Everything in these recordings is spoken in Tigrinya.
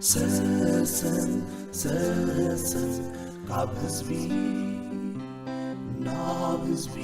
ሰሰን ሰሰን ካብ ህዝቢ ናብ ህዝቢ።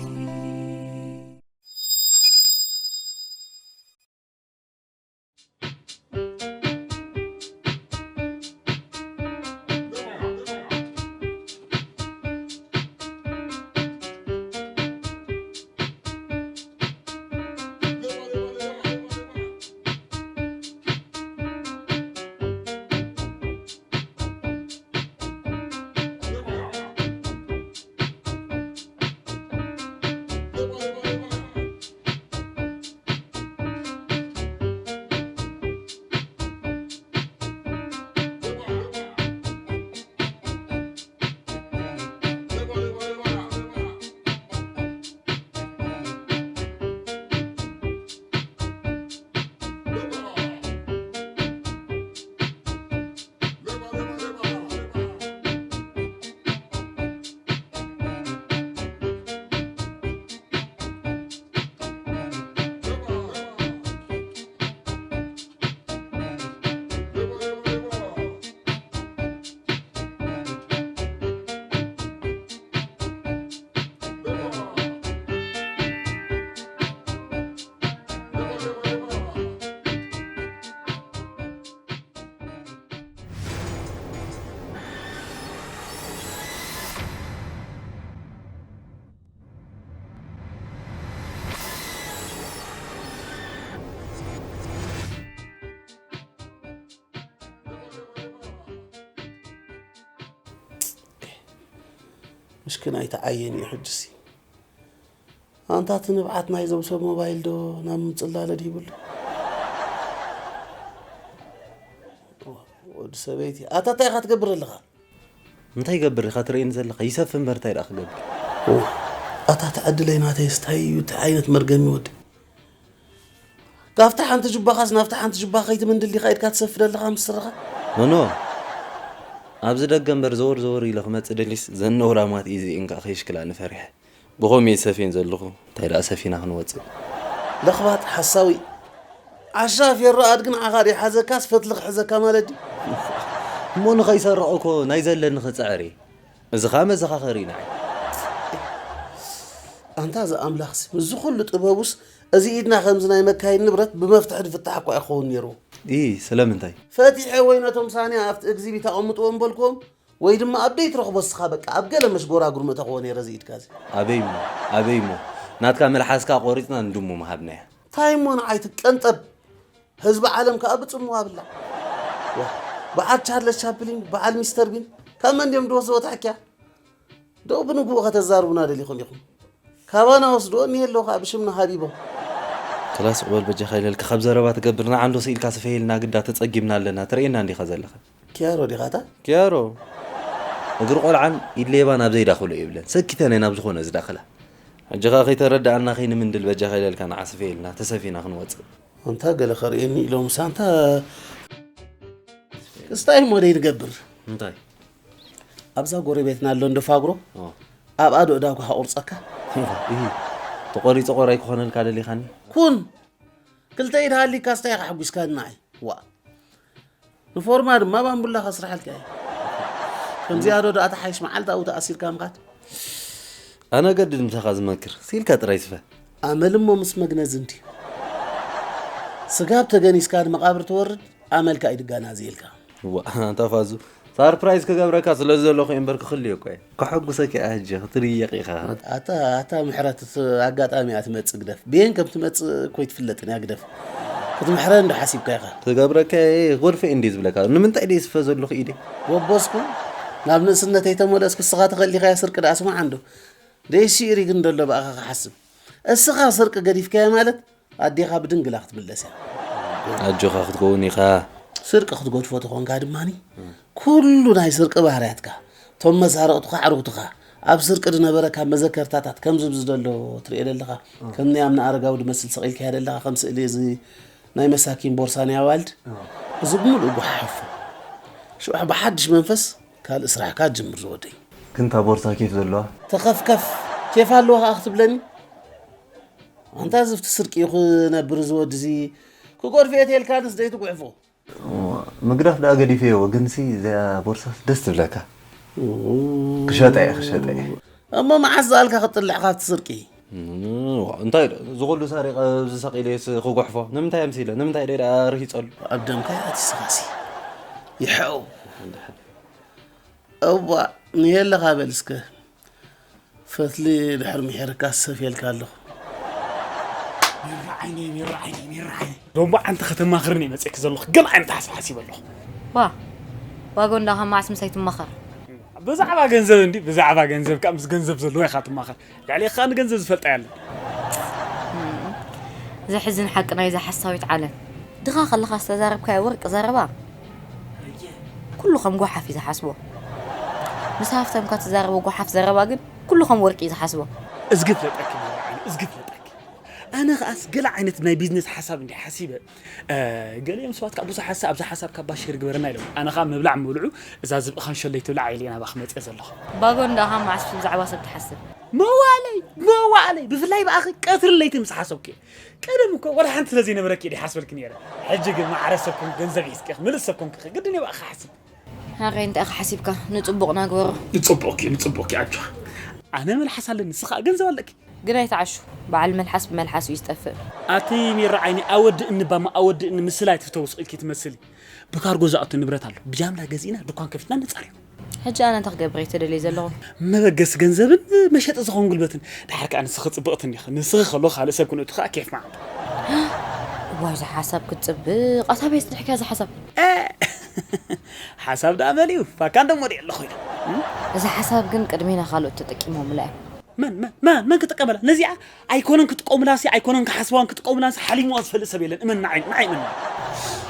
ምሽክን ኣይተዓየን እዩ ሕጅሲ። ኣንታ እቲ ንብዓት ናይዞም ሰብ ሞባይል ዶ ናብ ምጽላለ ድዩ ይብሉ? ወዲ ሰበይቲ፣ ኣታ እንታይ ኢኻ ትገብር ኣለኻ? እንታይ ይገብር ኢኻ ትርእየኒ ዘለኻ? ይሰፍ እምበር እንታይ ደኣ ክገብር? ኦ፣ ኣታ እቲ ዕድለይ ናተይስ እንታይ እዩ? እንታይ ዓይነት መርገም እዩ ወዲ? ካብታ ሓንቲ ጁባኻስ ናብታ ሓንቲ ጁባ ከይትምንድል ዲኻ ኢድካ ትሰፍድ ኣለኻ ምስ ስረኻ? ኖኖ፣ ኣብዚ ደገ እምበር ዘወር ዘወር ኢለ ክመጽእ ደሊስ ዘን ነውራማት ኢዚኤን ከኣ ከይሽክላኒ ፈሪሐ። ብኸምኡ እየ ዝሰፍየን ዘለኹ። እንታይ ደኣ ሰፊና ክንወጽእ? ለኽባጥ ሓሳዊ። ዓሻ ፌሮ ኣድጊ ንዓኻ ድዩ ሓዘካስ ፈትሊ ክሕዘካ ማለት ድዩ? እሞ ንኸይሰርቕ እኮ ናይ ዘለኒ ክጽዕር እየ። እዚ ኸኣ መዘኻኸሪ እዩ ንዓይ። ኣንታ እዚ ኣምላኽሲ፣ ምስዚ ኹሉ ጥበቡስ፣ እዚ ኢድና ከምዚ ናይ መካይን ንብረት ብመፍትሒ ዝፍታሕ እኳ ኣይክኸውን ነይርዎ። ኢ፣ ስለምንታይ? ፈቲሐ ወይ ነቶም ሳንያ ኣብቲ እግዚኣብት ኣቐምጥዎም በልክዎም፣ ወይ ድማ ኣብ ደይትረኽቦ እስኻ በቃ ኣብ ገለ መሽጎራጉር ምእተኽዎ ነይረ እዚ ኢድካ እዚ። ኣበይ እሞ፣ ኣበይ እሞ፣ ናትካ መልሓስካ ቆሪጽና ንድሙ ምሃብናያ። ታይ እሞ ንዓይ ትቀንጠብ? ህዝቢ ዓለም ከኣ ብጽምዋ ብላ። ዋ፣ በዓል ቻርለስ ቻፕሊን፣ በዓል ሚስተር ቢን፣ ካብ መን ድዮም ድወስድዎ ተሓኪያ? ደው ብንግኡ ከተዛርቡና ደሊኹም ኢኹም። ካባና ወስድዎ እኒሄ ኣለዉ ከኣ ብሽምና ሃቢቦም። ክላስ ቁበል በጃኻ ኢለልካ ካብ ዘረባ ትገብር ንዓ እንዶ ስኢልካ ስፈየልና ግዳ ተጸጊምና ኣለና ትርእየና እንዲኻ ዘለኻ። ኪያሮ ዲኻ እታ? ኪያሮ እግሪ ቆልዓን ኢድ ሌባን ኣብ ዘይዳ ክልኦ ይብለን። ሰኪተን እየን ኣብ ዝኾነ ዝዳኽላ። ሕጂ ኸኣ ከይተረድኣና ከይንምንድል በጃኻ ኢለልካ ንዓ ስፈየልና ተሰፊና ክንወጽእ። ኣንታ ገለ ከርእየኒ ኢሎምስ ኣንታ ክስታይ እሞ ደይ ንገብር። እንታይ? ኣብዛ ጎረቤትና ኣሎ እንዶ ፋግሮ ኦ። ኣብኣ ዶ እዳጉ ሃቑርጸካ? እሂ፣ ተቖሪጸ ቆራይ ክኾነልካ ደሊኻኒ? ኩን! ክልተ ኢድ ሃሊካ ስታይ ኢኻ ሓጒስካኒ ንዓይ? ዋ! ንፎርማ ድማ ባምቡላ ከስርሓልካ እየ። ከምዚኣ ዶ ደኣ ተሓይሽ መዓልታዊ ተኣሲርካ ምኻድ? ኣነ ገድድ ምሳኻ ዝመክር፣ ሲልካ ጥራይ ስፈ። ኣመል እሞ ምስ መግነዚ እንድዩ። ስጋብ ተገኒስካ ንመቓብር ትወርድ፣ ኣመልካ እዩ ድጋናዚ ኢልካ። ዋ፣ ኣንታ ፋዙ፣ ሳርፕራይዝ ክገብረካ ስለ ዝደለኹ እየ እምበር ክኽልዮ እኮ እየ። ከሐጉሰኪ እየ ሕጂ፣ ክትርየቕ ኢኻ። ኣታ፣ ኣታ ምሕረት፣ እቲ ኣጋጣሚ እያ ትመጽእ ግደፍ። ብየን ከም ትመጽእ እኮ ኣይትፍለጥን እያ ግደፍ። ክትምሕረኒ ዶ ሓሲብካ ኢኻ? ክገብረካ እየ፣ ጎርፌ እንድየ ዝብለካ። ንምንታይ ድየ ስፈ ዘለኹ ኢደ? ጎበዝኩ፣ ናብ ንእስነተይ ተመለስኩ፣ እስኻ ተኸሊኻያ ስርቂ ደኣ ስማዕ እንዶ። ደይ ሲኢሪ ግን ደሎ ብኣኻ ክሓስብ። እስኻ ስርቂ ገዲፍካዮ ማለት ኣዴኻ ብድንግላ ክትምለስ እያ። ኣጆኻ ክትከውን ኢኻ። ስርቂ ክትገድፎ ተኾንካ ድማኒ፣ ኩሉ ናይ ስርቂ ባህርያትካ፣ እቶም መሳርቕትኻ ኣዕሩኽትኻ፣ ኣብ ስርቂ ዝነበረካ መዘከርታታት ከምዚ ብዚ ደሎ ትርእዮ ደለኻ፣ ከም ናይ ኣምና ኣረጋዊ ድመስል ሰቒልካዮ ደለኻ፣ ከም ስእሊ እዚ ናይ መሳኪን ቦርሳ ናይ ኣዋልድ፣ እዚ ብምሉእ ጓሓሖፎ። ሽዑ ብሓድሽ መንፈስ ካልእ ስራሕካ ጅምር ዝወደይ። ግን እታ ቦርሳ ኬፍ ዘለዋ? ተኸፍከፍ፣ ኬፍ ኣለዋ ከኣ ክትብለኒ? ኣንታ ዝፍቲ ስርቂ እዩ ክነብር እዚ ወዲ እዚ። ክጎድፍ እየ ተልካንስ ደይትጉሕፎ። ኦ፣ ምግዳፍ ደኣ ገዲፈዮ፣ ግንሲ እዚኣ ቦርሳስ ደስ ትብለካ። ክሸጠ እየ፣ ክሸጠ እየ። እሞ መዓስ ዝኣልካ ክጥልዕ ካብቲ ስርቂ? እም፣ ዋ፣ እንታይ ዶ? እዚ ኩሉ ሰሪቐ ኣብዚ ሰቒለየስ ክጓሕፎ? ንምንታይ ኣምሲለ? ንምንታይ ደኣ ርሂጸሉ? ኣብ ደምካ ኣቲስኻሲ። ይሐው። እዋ፣ ንየለኻ በል እስከ። ፈትሊ ድሕሪ ምሒርካ ሰፍየልካ ኣለኹ። ሚራ ዓይነይ፣ ሚራ ዓይነይ፣ ሚራ ዓይነይ። ሎሚ ኣንተ ከተማኽርኒ እየ መፅእክ ዘለኹ። ገለ ዓይነት ሓሳብ ሓሲበ ኣለኹ። ዋ፣ ዋጎ እንዳ ካብ መዓስ ምሳይ ትማኸር? ብዛዕባ ገንዘብ እንዲ፣ ብዛዕባ ገንዘብ ከዓ ምስ ገንዘብ ዘለዎ ኢኻ ትማኸር። ልዕሌኻ ንገንዘብ ዝፈልጣ ያለ። ዘሕዝን ሓቂ ናይዛ ሓሳዊት ዓለም። ድኻ ከለኻ ዝተዛረብካዮ ወርቂ ዘረባ ኩሉ ከም ጓሓፍ እዩ ዝሓስቦ። ምስ ሃፍታምካ ትዛረቦ ጓሓፍ ዘረባ ግን ኩሉ ከም ወርቂ እዩ ዝሓስቦ። እዝጊ ፍለጠኪ መርዓ ዓይኒ፣ እዝጊ ፍለጠኪ። ኣነ ኸኣስ ገለ ዓይነት ናይ ቢዝነስ ሓሳብ እንዲ ሓሲበ፣ እ፣ ገሊኦም ሰባት ከዓ ብዙሕ ሓሳብ፣ ኣብዚ ሓሳብ ካብ ባሽር ግበረና ኢሎም። ኣነ ኸኣ ምብላዕ ምብልዑ፣ እዛ ዝብኢ ኻንሸለይ ትብላዕ ኢለ ናባኺ መፅየ ዘለኹ። ባጎ እንዳኻ መዓስ ብዛዕባ ሰብ ትሓስብ? መዋለይ፣ መዋለይ፣ ብፍላይ ብኣኺ ቀትርን ለይትን ምስ ሓሰብኩ እየ። ቀደም እኮ ወላ ሓንቲ ስለ ዘይነበረኪ እየ ሓስበልኪ ነይረ። ሕጂ ግን ማዕረ ሰብ ኮንኪ፣ ገንዘብ ሒዝኪ፣ ምሉእ ሰብ ኮንኪ፣ ግድን እዩ ብኣኺ ክሓስብ። ሃገይ እንታይ ኢኻ ሓሲብካ? ንጽቡቕ ናግበሮ። ንጽቡቕኪ፣ ንጽቡቕኪ ኣጆኺ። ኣነ መልሓስ ኣለኒ፣ ንስኻ ገንዘብ ኣለኪ። ግን ኣይትዓሹ፣ በዓል መልሓስ ብመልሓስ እዩ ዝጠፍእ። ኣቲ ሚራ ዓይኒ፣ ኣወድእኒ ባማ፣ ኣወድእኒ፣ ምስላ ኣይትፍተው ስቕ ኢልኪ ትመስሊ። ብካርጎ ዝኣቱ ንብረት ኣሎ፣ ብጃምላ ገዚእና ድኳን ከፊትና ንጻረዮ። ሕጂ ኣነ እንታይ ክገብር እየ ተደልየ ዘለኹ? መበገሲ ገንዘብን መሸጢ ዝኾን ጉልበትን። ድሓር ከኣ ንስኺ ጽብቕቲ እንዲኺ፣ ንስኺ ከሎ ካልእ ሰብ ክንእቱ ከኣ ኬፍ መዓንጣ። እዋይ፣ እዛ ሓሳብ ክትጽብቕ፣ ኣታ ኣበይ ኣጽኒሕካያ እዛ ሓሳብ? እ፣ ሓሳብ ደኣ መሊኡ፣ ፋካ እንዶ ሞዴል ኣለኹ ኢሉ። እዛ ሓሳብ ግን ቅድሜና ካልኦት ተጠቂሞምላ እዮም። መን፣ መን፣ መን፣ መን ክጥቀመላ? ነዚኣ ኣይኮነን ክጥቀሙላሲ፣ ኣይኮነን ክሓስባን ክጥቀሙላንሲ ሓሊምዋ ዝፈልጥ ሰብ የለን። እመን ንዓይ፣ ንዓይ እመን።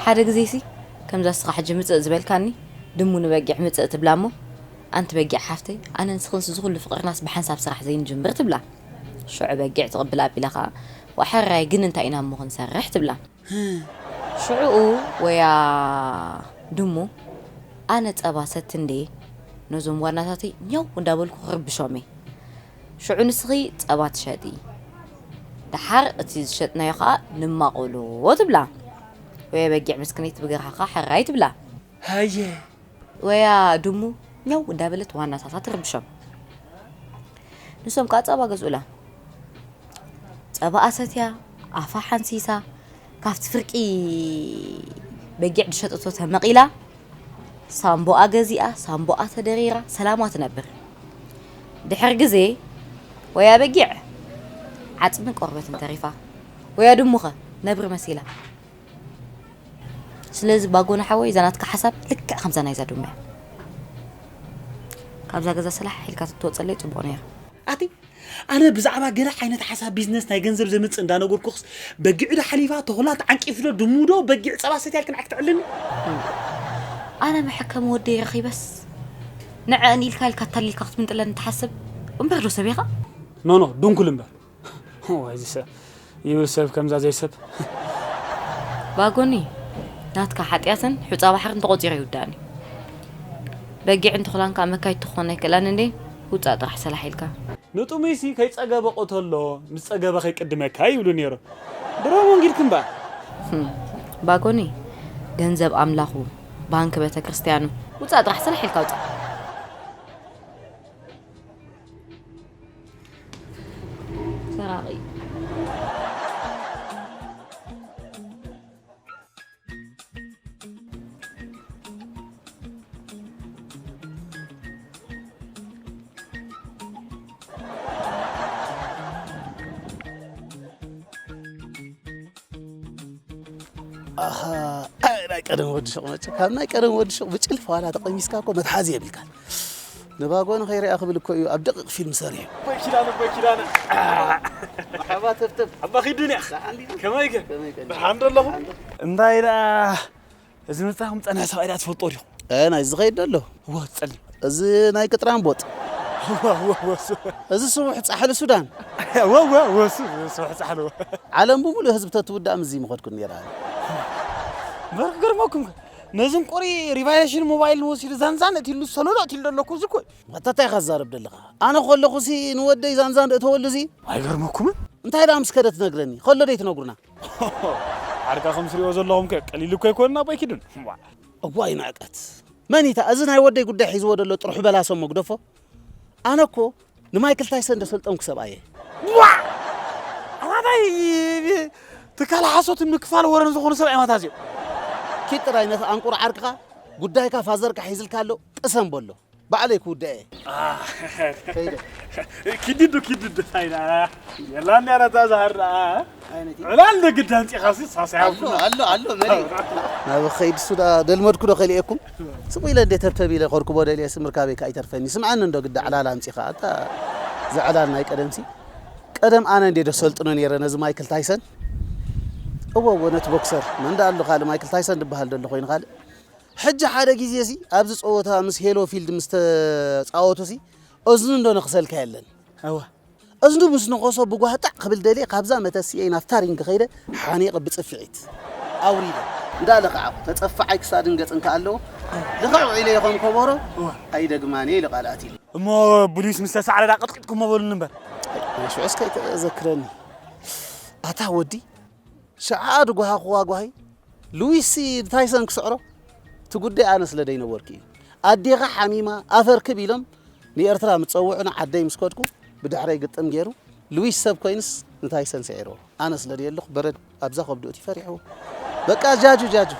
ሓደ ግዜሲ ከምዛ እስኻ ሕጂ ምጽእ ዝበልካኒ፣ ድሙ ንበጊዕ ምጽእ ትብላ እሞ፣ ኣንቲ በጊዕ ሓፍተይ፣ ኣነ ንስኽንስ እዚ ኩሉ ፍቕርናስ ብሓንሳብ ስራሕ ዘይንጅምር ትብላ። ሽዑ በጊዕ ትቕብል ኣቢላ ኸኣ፣ ዋሕራይ ግን እንታይ ኢና እሞ ክንሰርሕ ትብላ። ሽዑኡ ወያ ድሙ፣ ኣነ ጸባ ሰቲ እንዴ፣ ነዞም ዋናታተይ ኛው እንዳበልኩ ክርብሾም እየ። ሽዑ ንስኺ ጸባ ትሸጢ፣ ደሓር እቲ ዝሸጥናዮ ኸኣ ንማቐሎ ትብላ። ወያ በጊዕ ምስክነይቲ ብገርሃ ኸኣ ሕራይ ትብላ። ሃየ። ወያ ድሙ ኛው እንዳበለት ዋናታታ ትርብሾም። ንሶም ከኣ ጸባ ገዝኡላ። ጸባኣ ሰትያ፣ ኣፋ ሓንሲሳ፣ ካብቲ ፍርቂ በጊዕ ዝሸጠቶ ተመቒላ፣ ሳምቦኣ ገዚኣ፣ ሳምቦኣ ተደሪራ፣ ሰላማ ትነብር። ድሕሪ ግዜ፣ ወያ በጊዕ ዓጽምን ቆርበትን ተሪፋ፣ ወያ ድሙኸ ነብሪ መሲላ። ስለዚ ባጎና ሓወይ፣ እዛ ናትካ ሓሳብ ልክዕ ከምዛ ናይዛ ዱማ እያ። ካብዛ ገዛ ሰላሕ ኢልካ ትወፀለይ ፅቡቕ ነይሩ። ኣቲ ኣነ ብዛዕባ ገለ ዓይነት ሓሳብ ቢዝነስ ናይ ገንዘብ ዘምፅእ እንዳነገርኩኽስ በጊዑ ዶ ሓሊፋ ተኹላ ተዓንቂፉ ዶ ድሙ ዶ በጊዕ ፀባ ሰትያ ኢልክን ዓክ ትዕልኒ? ኣነ መሐከሚ ወደይ ረኺበስ ንዐአን ኢልካ ኢልካ ኣታሊልካ ክትምንጥለኒ ትሓስብ እምበር ዶ ሰብ ኢኻ? ኖ ኖ፣ ድንኩል እምበር። ዋይ፣ እዚ ሰብ ይብል ሰብ ከምዛ ዘይሰብ። ባጎኒ፣ ናትካ ሓጢኣትን ሑጻ ባሕርን ተቖጺሩ ይውዳእኒ። በጊዕን ተኹላን ከኣ መካይድ ትኾን ኣይክእላን እንዴ? ውጻእ ጥራሕ ሰላሕ ኢልካ። ንጥሙይሲ ከይጸገበ ቅተሎ፣ ምስ ጸገበ ከይቅድመካ ይብሉ ነይሮም። ድሮ መንጊድኪ እምበኣር። ህም፣ ባጎኒ፣ ገንዘብ ኣምላኹ፣ ባንክ ቤተ ክርስቲያኑ። ውጻእ ጥራሕ ሰላሕ ኢልካ ውጻእ። ሰራቒ። ኣሃ፣ ኣይ፣ ናይ ቀደም ወዲ ሹቕ መቸ፣ ካብ ናይ ቀደም ወዲ ሹቕ ብጭልፋ ዋላ ተቐሚስካ እኮ መትሓዚ የብልካን። ንባጎ ንኸይሪኣ ክብል እኮ እዩ ኣብ ደቂቕ ፊልም ሰሪሑ። ኣቦይ ኪዳነ፣ ኣቦይ ኪዳነ። መርሓባ ተብተብ። ኣባ ኺዱንያ። ደሓን ዲኻ? ከመይ ከ? ከመይ ቀኒኻ? ደሓን ዶ ኣለኹም? ደሓን ዶ? እንታይ ደኣ፣ እዚ ምጻኹም ጸኒሐ ሰብኣይ ደኣ ትፈልጦ ዲኹም? እ፣ ናይዚ ዝኸይድ ዘሎ? እወ፣ ጸሊም። እዚ ናይ ቅጥራን ቦጥ። እወ፣ እወ፣ እወ፣ እሱ። እዚ ስቡሕ ጻሕሊ ሱዳን። እወ፣ እወ፣ እወ፣ እሱ፣ ስቡሕ ጻሕሊ። ዓለም ብምሉእ ህዝቢ ተትውዳእ ምዚ ምኸድኩ ነይራ። እምበር ክገርመኩም ከ፣ ነዚ እንቁሪ ሪቫይሬሽን ሞባይል ንወሲዱ ዛንዛን እትሉ ሰሎሎ እትሉ ዘለኩ እዚ እኮ እዩ። መተታ ኢኻ ትዛረብ ደለኻ? ኣነ ከለኹሲ ንወደይ ዛንዛን እተወሉ እዚ። ኣይገርመኩምን? እንታይ ደኣ ምስ ከደ ትነግረኒ? ከሎ ደይ ትነግሩና? ዓርካ ከም ስሪኦ ዘለኹም ከ ቀሊል እኮ ኣይኮነን ኣቦይ ኪዱን። እምባ። እዋይ ንዕቀት! መን እዩ እታ እዚ ናይ ወደይ ጉዳይ ሒዝዎ ዘሎ ጥርሑ በላሶ መግደፎ? ኣነ እኮ ንማይክል ታይሰን ዘሰልጠንኩ ሰብኣይ እየ። ዋ! ኣታ እንታይ ትካል ሓሶትን ምክፋል ወረን ዝኾኑ ሰብኣይ ማታ እዚኦም? ኪድ ጥራይ ነቲ ኣንቁር ዓርክኻ ጉዳይካ ፋዘርካ ሒዝልካ ኣሎ ቅሰን በሎ። ባዕለይ ክውድእ እየ። ከይደ። ኪድዱ ኪድዱ ታይና የላን ያረታ ዛህራ። ዕላል ንግድ ኣምጺኻሲ ሳሳይ ኣሎ ኣሎ ኣሎ መሪ ናብ ኸይድ ሱዳ ደልመድኩ ዶ ከሊኤኩም ስቁ ኢለ እንዴ ተብተብ ኢለ ከርክቦ ደልየ ስምርካበይ ከኣ ይተርፈኒ ስምዓኒ እንዶ ግዳ ዕላል ኣምጺኻ ኣታ ዘዕላል ናይ ቀደምሲ ቀደም ኣነ እንዴ ዶ ሰልጥኖ ነይረ ነዚ ማይክል ታይሰን እወ እወ ነቲ ቦክሰር መን ዳ ኣሎ ካልእ ማይክል ታይሰን ዝበሃል ደሎ ኮይኑ ካልእ ሕጂ ሓደ ግዜ ሲ ኣብዚ ጸወታ ምስ ሄሎ ፊልድ ምስ ተጻወቱ ሲ እዝኑ እንዶ ነኽሰልካ የለን እወ እዝኑ ምስ ነኸሶ ብጓህጣዕ ክብል ደልየ ካብዛ መተስኤይ ናብታ ሪንግ ከይደ ሓኒቐ ብጽፍዒት ኣውሪደ እንዳለ ከዓ ተጸፋዓይ ክሳድን ገጽን ከኣ ኣለዎ ልኽዕ ውዒለ ይኾን ከበሮ ኣይደግማን እየ ኢሉ ቃል ኣትዩ እሞ ብሉይስ ምስ ተሳዕረ ዳ ቀጥቂጥኩሞ በሉኒ እምበር ሽዑስ ከይተዘክረኒ ኣታ ወዲ ሸዓ ድጓሃኹዋ ጓሂ ሉዊሲ ንታይሰን ክስዕሮ እቲ ጉዳይ ኣነ ስለ ደይነበርኩ እዩ ኣዴኻ ሓሚማ ኣፈርክብ ኢሎም ንኤርትራ ምስ ጸውዑና ዓደይ ምስ ከድኩ ብድሕረይ ግጥም ገይሩ ሉዊስ ሰብ ኮይኑስ ንታይሰን ስዒርዎ ኣነ ስለ ደየለኹ በረድ ኣብዛ ከብድኡ እቲ ፈሪሕዎ በቃ ጃጁ ጃጁ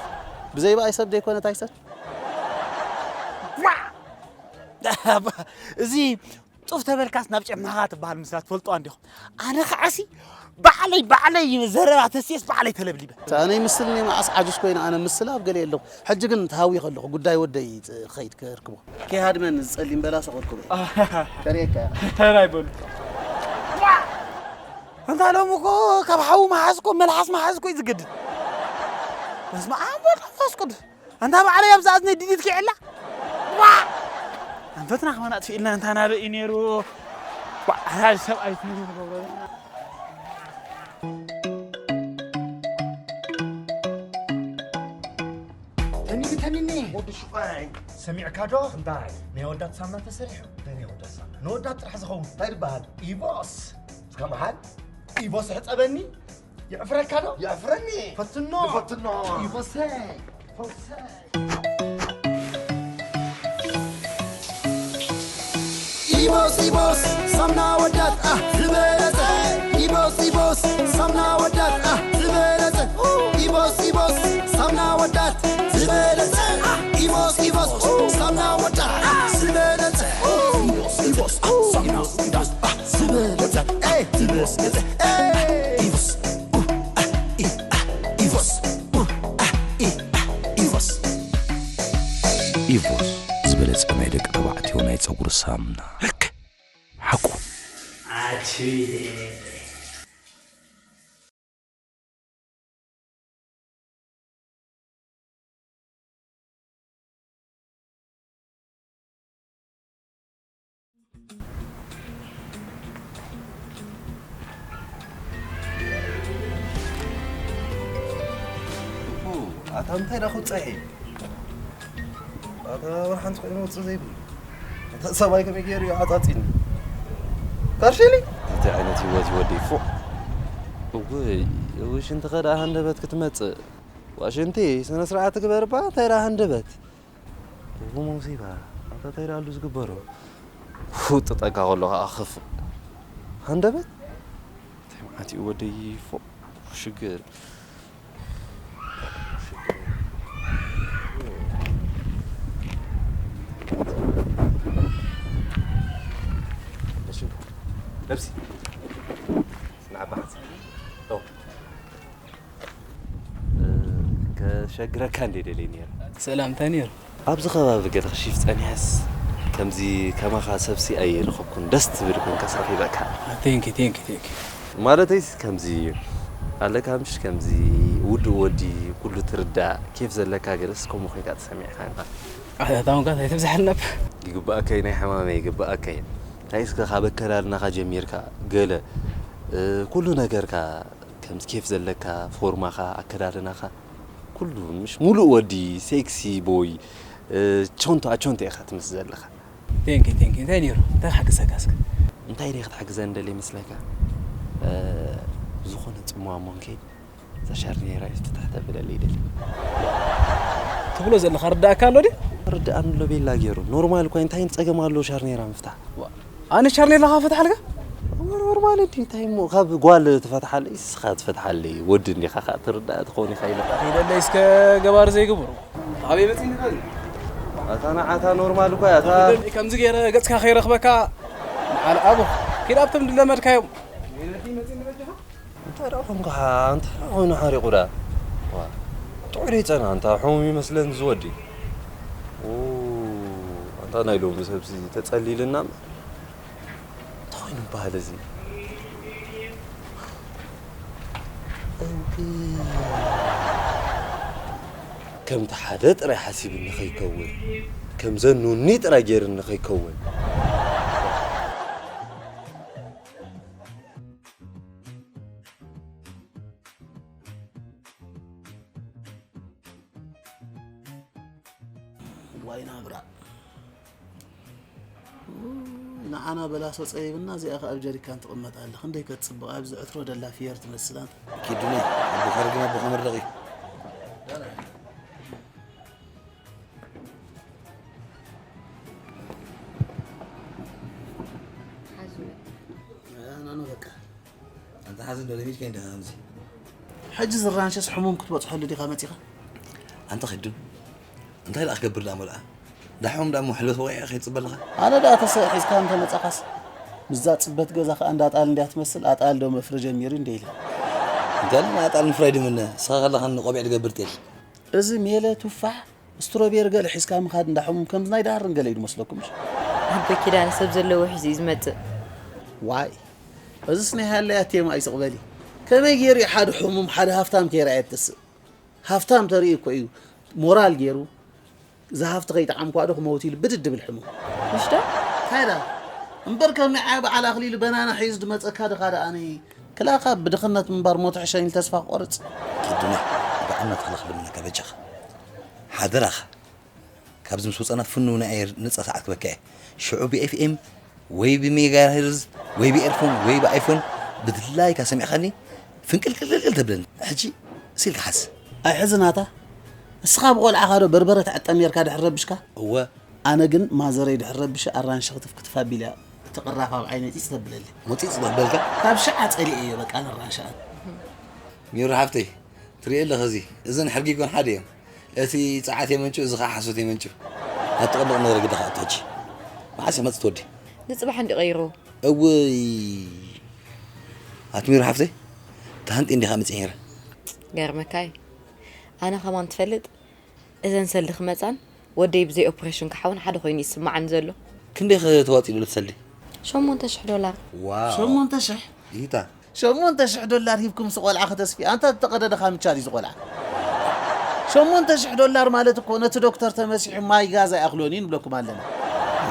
ብዘይ ብኣይ ሰብ ደይኮነ ታይሰን እዚ ጡፍ ተበልካስ ናብ ጨማኻ ትበሃል ምስላ ትፈልጦ እንዲኹም ኣነ ከዓሲ ባዕለይ ባዕለይ ዘረባ ተስየስ ባዕለይ ተለብሊበ ኣነ ይምስልኒ መዓስ ዓጁስ ኮይነ ኣነ ምስላ ኣብ ገለ የለኹ ሕጂ ግን ተሃዊ ከለኹ ጉዳይ ወደይ ኸይድ ከርክቦ ከይሃድመን ዝጸሊም በላሶ ከርክቦ ከርእየካ ተራይ በሉ እንታ ሎም እኮ ካብ ሓዊ መሓዝ እኮ መልሓስ መሓዝ እኮ እዩ ዝገድድ በስመ ኣብ ወልድ መንፈስ ቅዱስ ኣንታ ባዕለይ ኣብዛ እዝነይ ድዲት ክዕላ ኣንፈትና ከማን ኣጥፊእልና እንታ ናበይ እዩ ነይሩ ባዕላ ሰብኣይ ትንግሩ ንገብሮ ተኒኒ ተኒኒ ወዲ ሹቐይ ሰሚዕካ ዶ እንታይ ናይ ወዳት ሳምና ተሰሪሑ ናይ ወዳት ሳምና ንወዳት ጥራሕ ዝኸውን እንታይ ዝበሃል ኢቦስ እስካ መሃል ኢቦስ ሕፀበኒ የዕፍረካ ዶ የዕፍረኒ ፈትኖ ፈትኖ ኢቦሰይ ፈውሰይ ኢቦስ ኢቦስ ሳምና ወዳት ኣህ ዝበለጸ ኢቦስ ኢቦስ ሳምና ወዳት ኣህ ዝበለጸ ኢቦስ ኢቦስ ሳምና ወዳት ዝበለጸ ኢቦስ ኢቦስ ሳምና ወዳት ኣህ ዝበለጸ ኢቦስ ኢቦስ ሳምና ወዳት ኣህ ዝበለጸ ኢቦስ ኢቦስ ኢቦስ ኢቦስ ኢቮስ ዝበለጸ ናይ ደቂ ተባዕትዮ ናይ ጸጉሪ ሳምና። ልክ ሓቁ። ኣታ እንታይ ዳ ክውጻእ እየ ኣታ ወር ሓንቲ ኮይኑ ውጽእ ዘይብሉ ኣታ ሰብኣይ ከመይ ገይሩ እዩ ዓጻጺኒ ካርሸሊ እንታይ ዓይነት ህይወት እዩ ወደይ ፎእ እውይ እውይ ሽንቲ ከደኣ ሃንደበት ክትመጽእ ዋሽንቲ ስነ ስርዓት ግበር እባ እንታይ ደኣ ሃንደበት እው መውሲባ ኣታ እንታይ ደኣ ኣሉ ዝግበሮ ክውጥጠካ ከሎ ከዓ ክፍ ሃንደበት እንታይ መዓት እዩ ወደይ ፎእ ሽግር ነብሲ ንዓባ ሓንሳብ ከሸግረካ እንደ ደልየ ነይረ። ሰላም እንታይ ነይሩ? ኣብዚ ከባቢ ገለ ክሽይፍ ጸኒሐስ ከምዚ ከማኻ ሰብሲ ኣይረኸብኩን። ደስ ትብል ኮንካስ ረኺበካ። Thank you, thank you, thank you። ማለተይስ ከምዚ ኣለካ ምሽ ከምዚ ውዱእ ወዲ ኩሉ ትርዳእ ኬፍ ዘለካ ገለስ ከምኡ ኮይንካ ተሰሚዕካ ኢኻ። ኣታ እታ እውንካ እንታይ ትብዝሓልና? ይግባኣካ እዩ ናይ ሕማመይ ይግባኣካ እዩ። እንታይ እስከ ካብ ኣከዳድናኻ ጀሚርካ ገለ ኩሉ ነገርካ ከምዚ ኬፍ ዘለካ ፎርማኻ ኣከዳድናኻ ኩሉ ምሽ ሙሉእ ወዲ ሴክሲ ቦይ ቾንቶ ኣቾንቶ ኢኻ ትመስል ዘለኻ። Thank you thank you እንታይ ነይሩ እንታይ ክሓግዘካ እስከ? እንታይ ድየ ክትሓግዘኒ ደልየ ይመስለካ ዝኾነ ጽምዋ እሞ ንከይድ እዛ ሻርኔራ ፍትሕ ተብለለይ ይደሊ። ትብሎ ዘለኻ ርዳእካ ኣሎ ድዩ? ርዳእኒ ኣሎ ቤላ ገይሩ። ኖርማል እኳ እንታይ ጸገም ኣሎ ሻርኔራ ምፍታሕ? ዋ፣ ኣነ ሻርኔራ ከፈትሓልካ? እሞ ኖርማል እንዲ እንታይ እሞ ካብ ጓል ትፈትሓለይ ንስኻ ትፈትሓለይ ወዲ እንዲኻ ከኣ ትርዳእ ትኸውን ኢኻ ኢለ። ኢለለይ እስከ ገባር ዘይግብሩ። ኣበይ መጺ ንበል? ኣታ ንዓታ ኖርማል እኳ እያ፣ ኣታ ከምዚ ገይረ ገጽካ ከይረኽበካ ንዓል ኣቦ። ኪድ ኣብቶም ድለመድካዮም። እንታይ ደኣ ኾንካ? እንታይ ደኣ ኮይኑ ሓሪቑ ደኣ? ዋ፣ ጥዑይ ደይጸና፣ ኣንታ ሕሙም ይመስለን ዝወዲ። ኡ፣ ኣንታ ናይ ሎሚ ሰብሲ ተጸሊልና። እንታይ ኮይኑ በሃል እዚ? እውይ። ከምቲ ሓደ ጥራይ ሓሲብኒ ከይከውን፣ ከም ዘኑኒ ጥራይ ገይርኒ ከይከውን። ዋይ ናብራ። ንዓና በላሶ ጸቢብና፣ እዚኣ ከኣ ኣብ ጀሪካን ትቕመጥ ኣላ። ክንደይ ከትጽብቕ፣ ኣብዚ ዕትሮ ደላ ፍየር ትመስል ኣንታ። ኪዱኒ፣ ኣቦኻ ርግም ኣቦኻ መርደቒ። ሓዙ። ኣናኑ በቃ። ኣንታ ሓዚ እንዶ ለሚድካ እንዲኻ ከምዚ። ሕጂ ዝራንሸስ ሕሙም ክትበጽሐሉ ዲኻ መጺኻ? ኣንታ ኪዱ፣ እንታይ ደኣ ክገብር ደኣ መልኣ? ዳሕሮም ደኣ እሞ ሕልበት ወቒዐ ከይትጽበ ኣለኻ? ኣነ ደኣ ተሰ ሒዝካ እንተ መጻኻስ፣ ምስዛ ጽበት ገዛ ከኣ እንዳ ኣጣል እንድያ ትመስል፣ ኣጣል ዶ መፍረ ጀሚሩ እንደ ኢለ። እንተ ኣጣል ምፍራይ ድምነ፣ ንስኻ ከለኻ ቆቢዕ ድገብር ጤል። እዚ ሜለ ቱፋሕ፣ ስትሮቤሪ ገለ ሒዝካ ምኻድ እንዳ ሕሙም ከምዚ ናይ ደሃርን ገለ እዩ ድመስለኩም? ኣቦይ ኪዳነ ሰብ ዘለዎ ሒዙ እዩ ዝመጽእ። ዋይ፣ እዝስ ናይ ሃለያ ቴማ እዩ ስቕ በሊ። ከመይ ገይሩ እዩ ሓደ ሕሙም ሓደ ሃፍታም ከይረኣየ ትስእ? ሃፍታም ተርኢ እኮ እዩ ሞራል ገይሩ፣ ዝሃፍቲ ከይጠዓምኳ ዶ ክመውት ኢሉ ብድድ ድብል ሕሙም። ምሽ ዶ? እንታይ ደኣ? እምበር ከም ንዓይ በዓል ኣኽሊሉ በናና ሒዙ ድመጸካ ድኻ ደኣኒ? ክላኻ ብድኽነት ምንባር ሞት ሕሸን ኢሉ ተስፋ ክቆርጽ? ኪዱኒ፣ ብኣምላኽ ተኽለ ክልምነካ በጃኻ። ሓደራኻ። ካብዚ ምስ ወጸና ፍኑው ናይ ኣየር ነጻ ሰዓት ክበካ እየ። ሽዑ ብኤፍኤም ወይ ብሜጋሄርዝ ወይ ብኤርፎን ወይ ብኣይፎን ብድላይካ ሰሚዕካኒ ፍንቅልቅልቅልቅል ተብለኒ። ሕጂ እሲ ኢልካ ሓዝ። ኣይ ሕዚ ናታ፣ እስኻ ብቆልዓኻ ዶ በርበረ ትዕጠም ኔርካ ድሕር ረቢሽካ? እወ። ኣነ ግን ማዘረይ ድሕር ረቢሽ ኣራንሺ ክትፍክትፍ ኣቢላ እቲ ቅራፍ ኣብ ዓይነይ ጺጽ ተብለለይ። ሞጺጽ ተብለልካ? ካብ ሽዓ ጸሊኤዮ በቃ ነራንሻ። ሚሩ ሓፍተይ፣ ትሪኢ ኣለኺ እዚ፣ እዘን ሕርጊ ይኮን ሓደ እዮም። እቲ ጸዓት የመንጩ፣ እዚ ኸዓ ሓሶት የመንጩ። ናብቲ ቀንዲ ቁም ነገር ግዳ ኸኣ ሕጂ። መዓስ እያ መጽ ትወዲ? ንጽባሕ እንዲ ቀይሩ። እውይ። ኣቲ ሚሩ ሓፍተይ፣ ተሃንጢ እንዲኻ መጽእ ነይረ። ገርመካ እዩ። ኣነ ከማን ትፈልጥ፣ እዘን ሰልዲ ክመጻን ወደይ ብዘይ ኦፕሬሽን ክሓውን ሓደ ኮይኑ ይስምዓኒ ዘሎ። ክንደይ ኸ ተዋጺኡ ኣሎ እቲ ሰልዲ? ሸሞንተ ሽሕ ዶላር። ዋው። ሸሞንተ ሽሕ? ይታ። ሸሞንተ ሽሕ ዶላር ሂብኩም ምስ ቆልዓ ከተስፊ፣ ኣንታ ዝተቐደደ ካምቻ ድዩ ዝቆልዓ? ሸሞንተ ሽሕ ዶላር ማለት እኮ ነቲ ዶክተር ተመሲሑ ማይ ጋዝ ኣይኣኽሎን እዩ ንብለኩም ኣለና።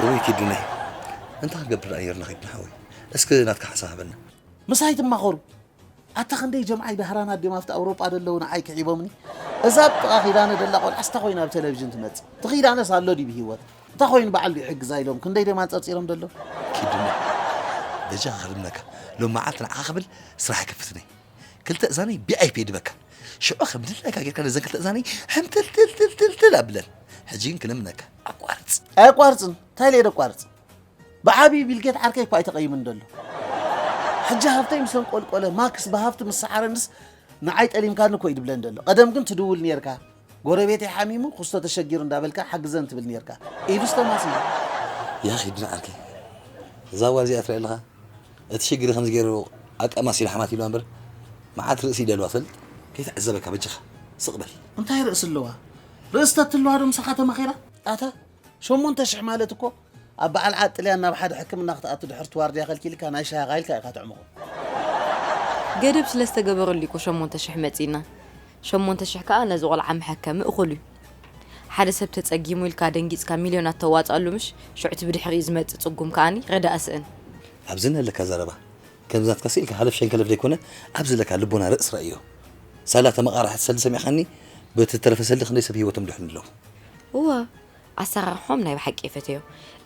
ወይ ኪዱነይ፣ እንታይ ክንገብር ደኣ ነይርና ኪዱነ ሓወይ? እስኪ ናትካ ሓሳብ ሃበና። ምሳይ ትማኸሩ። ኣታ ክንደይ ጀምዓይ ዳህራን ኣድዮም ኣብቲ ኣውሮጳ ደለዉ ንዓይ ክዒቦምኒ። እዛ ኣብ ጥቓ ኪዳነ ደላ ቆልዓ ስታ ኮይና ኣብ ቴሌቪዥን ትመጽእ። እቲ ኪዳነስ ኣሎ ድዩ ብህይወት? እንታይ ኮይኑ በዓል ድዩ ይሕግዛ ኢሎም ክንደይ ድዮም ኣንጸርጺሮም ደለዉ? ኪዱነ፣ በጃኻ ክልምነካ፣ ሎም መዓልቲ ንዓኻ ክብል ስራሕ ኣይከፍትን እየ። ክልተ እዛነይ ቪኣይፒ እየ ድበካ። ሽዑ ከም ድላይካ ጌርካ ነዘን ክልተ እዛነይ ሕምትልትልትልትል ኣብለን። ሕጂ ግን ክልምነካ፣ ኣቋርጽ። ኣየቋርጽን። እንታይ ኢለ ደቋርጽ? ብዓብዩ ቢልጌት ዓርከይ እኳ ኣይተቐይምን ደሎ። ሕጂ ሃብተይ ምስ ኣንቆልቆለ፣ ማክስ ብሃብቲ ምስ ሰዓረንስ ንዓይ ጠሊምካኒ እኮ እዩ ድብለን ደሎ። ቀደም ግን ትድውል ኔርካ፣ ጎረቤተይ ሓሚሙ ክስቶ ተሸጊሩ እንዳበልካ ሓግዘን ትብል ኔርካ ኢሉስ ተማሲሉ። ያኺ ኪዱነ ዓርከይ፣ እዛ ጓል እዚኣ ትሪኣ ኣለኻ? እቲ ሽግሪ ከምዚ ገይሩ ኣቃማሲሉ ሓማት ኢሉ እምበር መዓት ርእሲ ይደልዋ ትፈልጥ? ከይትዕዘበካ በጃኻ ስቕ በል። እንታይ ርእሲ ኣለዋ? ርእሲ ተትህልዋ ዶ ምሳኻ ተማኺራ? ኣታ ሸሞንተ ሽሕ ማለት እኮ ኣብ በዓል ዓድ ጥልያን ናብ ሓደ ሕክምና ክትኣቱ ድሕርቲ ዋርድያ ከልኪልካ ናይ ሻሂ ኣቓይልካ ኢኻ ተዕምቖ። ገደብ ስለ ዝተገበረሉ እኮ ሸሞንተ ሽሕ መጺእና። ሸሞንተ ሽሕ ከኣ ነዚ ቆልዓ መሐከሚ እኹል እዩ። ሓደ ሰብ ተጸጊሙ ኢልካ ደንጊጽካ ሚልዮናት ተዋጽኣሉ ምሽ? ሽዑ እቲ ብድሕሪኡ ዝመጽእ ጽጉም ከኣኒ ረዳእ ስእን። ኣብዚ ነለካ ዘረባ ከምዚ ናትካ ስኢልካ ሃለፍ ሸንከለፍ ዘይኮነ ኣብዚ ለካ ልቦና ርእስ ረእዮ። ሳላ ተመቓራሕቲ ሰልዲ ሰሚዕካኒ በቲ ተረፈ ሰልዲ ክንደይ ሰብ ህይወቶም ድሕኑ ኣለዉ። እወ ኣሰራርሖም ናይ ብሓቂ የፈተዮ።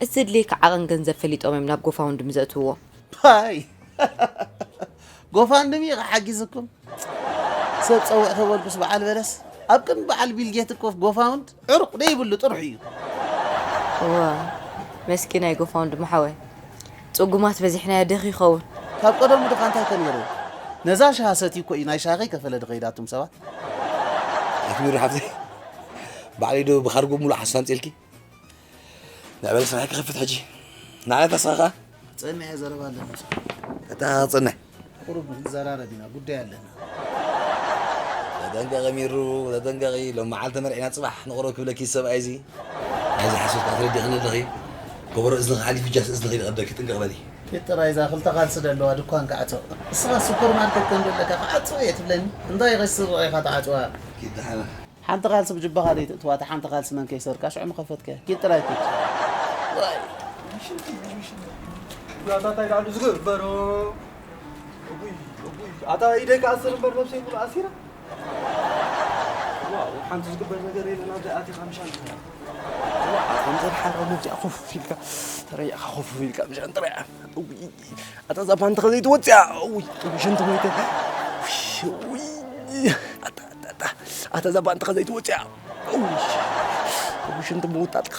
እቲ ዘድልየካ ዓቐን ገንዘብ ፈሊጦም እዮም ናብ ጎፋውንድሚ ዘእትውዎ። ሃይ ጎፋንድሚ እዩ ሓጊዝኩም። ሰብ ጸውዕ ተበልኩስ በዓል በለስ ኣብ ቅድሚ በዓል ቢል ጌት እኮ ጎፋውንድ ዕሩቕ ደይብሉ ጥርሑ እዩ። እዋ መስኪናይ ጎፋውንድ መሓወይ ጽጉማት በዚሕናዮ ድኽ ይኸውን። ካብ ቀደሙ ድኻ እንታይ ከ ነይሩ? ነዛ ሻሃ ሰትዩ እኮ እዩ ናይ ሻሂ ከፈለ ድኸይድ ኣቱም ሰባት። ኣትሚሩ ሓፍተይ ባዕለይ ዶ ብኻርጎ ሙሉእ ሓሳብ ኣምፅኤልኪ? ንዕበል ስራሕ ክኸፍት ሕጂ። ንዓይ ተስፋኻ? ጸኒሐ ዘረባ ኣለና። እታ ክጸንሕ። ቁሩብ ንዘራረብ ኢና፣ ጉዳይ ኣለና። ተጠንቀቂ ሚሩ፣ ተጠንቀቂ። ሎም መዓልቲ መርዒና ጽባሕ ንቕሮ ክብለኪ ሰብኣይ እዚ። ናይዚ ሓሶት ኣትረዲኽኒ ኣለኺ። ከበሮ እዝንኺ ሓሊፉ ጃስ እዝንኺ ይቐደልኪ፣ ጥንቅቕ በሊ። ኪድ ጥራይ እዛ ክልተ ካልሲ ደለዋ ድኳን ክዓጾ። እስኻ ሱፐር ማርኬት ከም ዘለካ ክዓጾ እየ ትብለኒ። እንታይ ኸስር ኢኻ ትዓጽዋ? ኪድ ደሓና። ሓንቲ ካልሲ ብጅባኻ ደይትእትዋ፣ እታ ሓንቲ ካልሲ መን ከይሰርቃ ሽዑ ምኸፈትከ። ኪድ ጥራይ ኪድ። ኣታ እንታይ ደኣሉ ዝግበሮ? እጉይ፣ እጉይ። ኣታ ኢደይ ክኣስር እምበር ነብሰይ ሙሉ ኣሲራ። ዋው፣ ሓንቲ ዝግበር ነገር የለን፣ ኣብዚ ኣቲኻ ምሻል። ዋው፣ ከምዚ ሓራ መዚኣ ኮፍ ኢልካ፣ ተረያኻ ኮፍ ኢልካ ምሻል ጥራይ። እጉይ፣ ኣታ እዛ ፓንትኻ ዘይትወፅያ። እውይ፣ እውይ፣ ሽንቲ ሞይተ። እውይ፣ ኣታ፣ ኣታ፣ ኣታ፣ ኣታ እዛ ፓንትኻ ዘይትወፅያ። እውይ፣ እውይ፣ ሽንቲ ምውጣጥካ።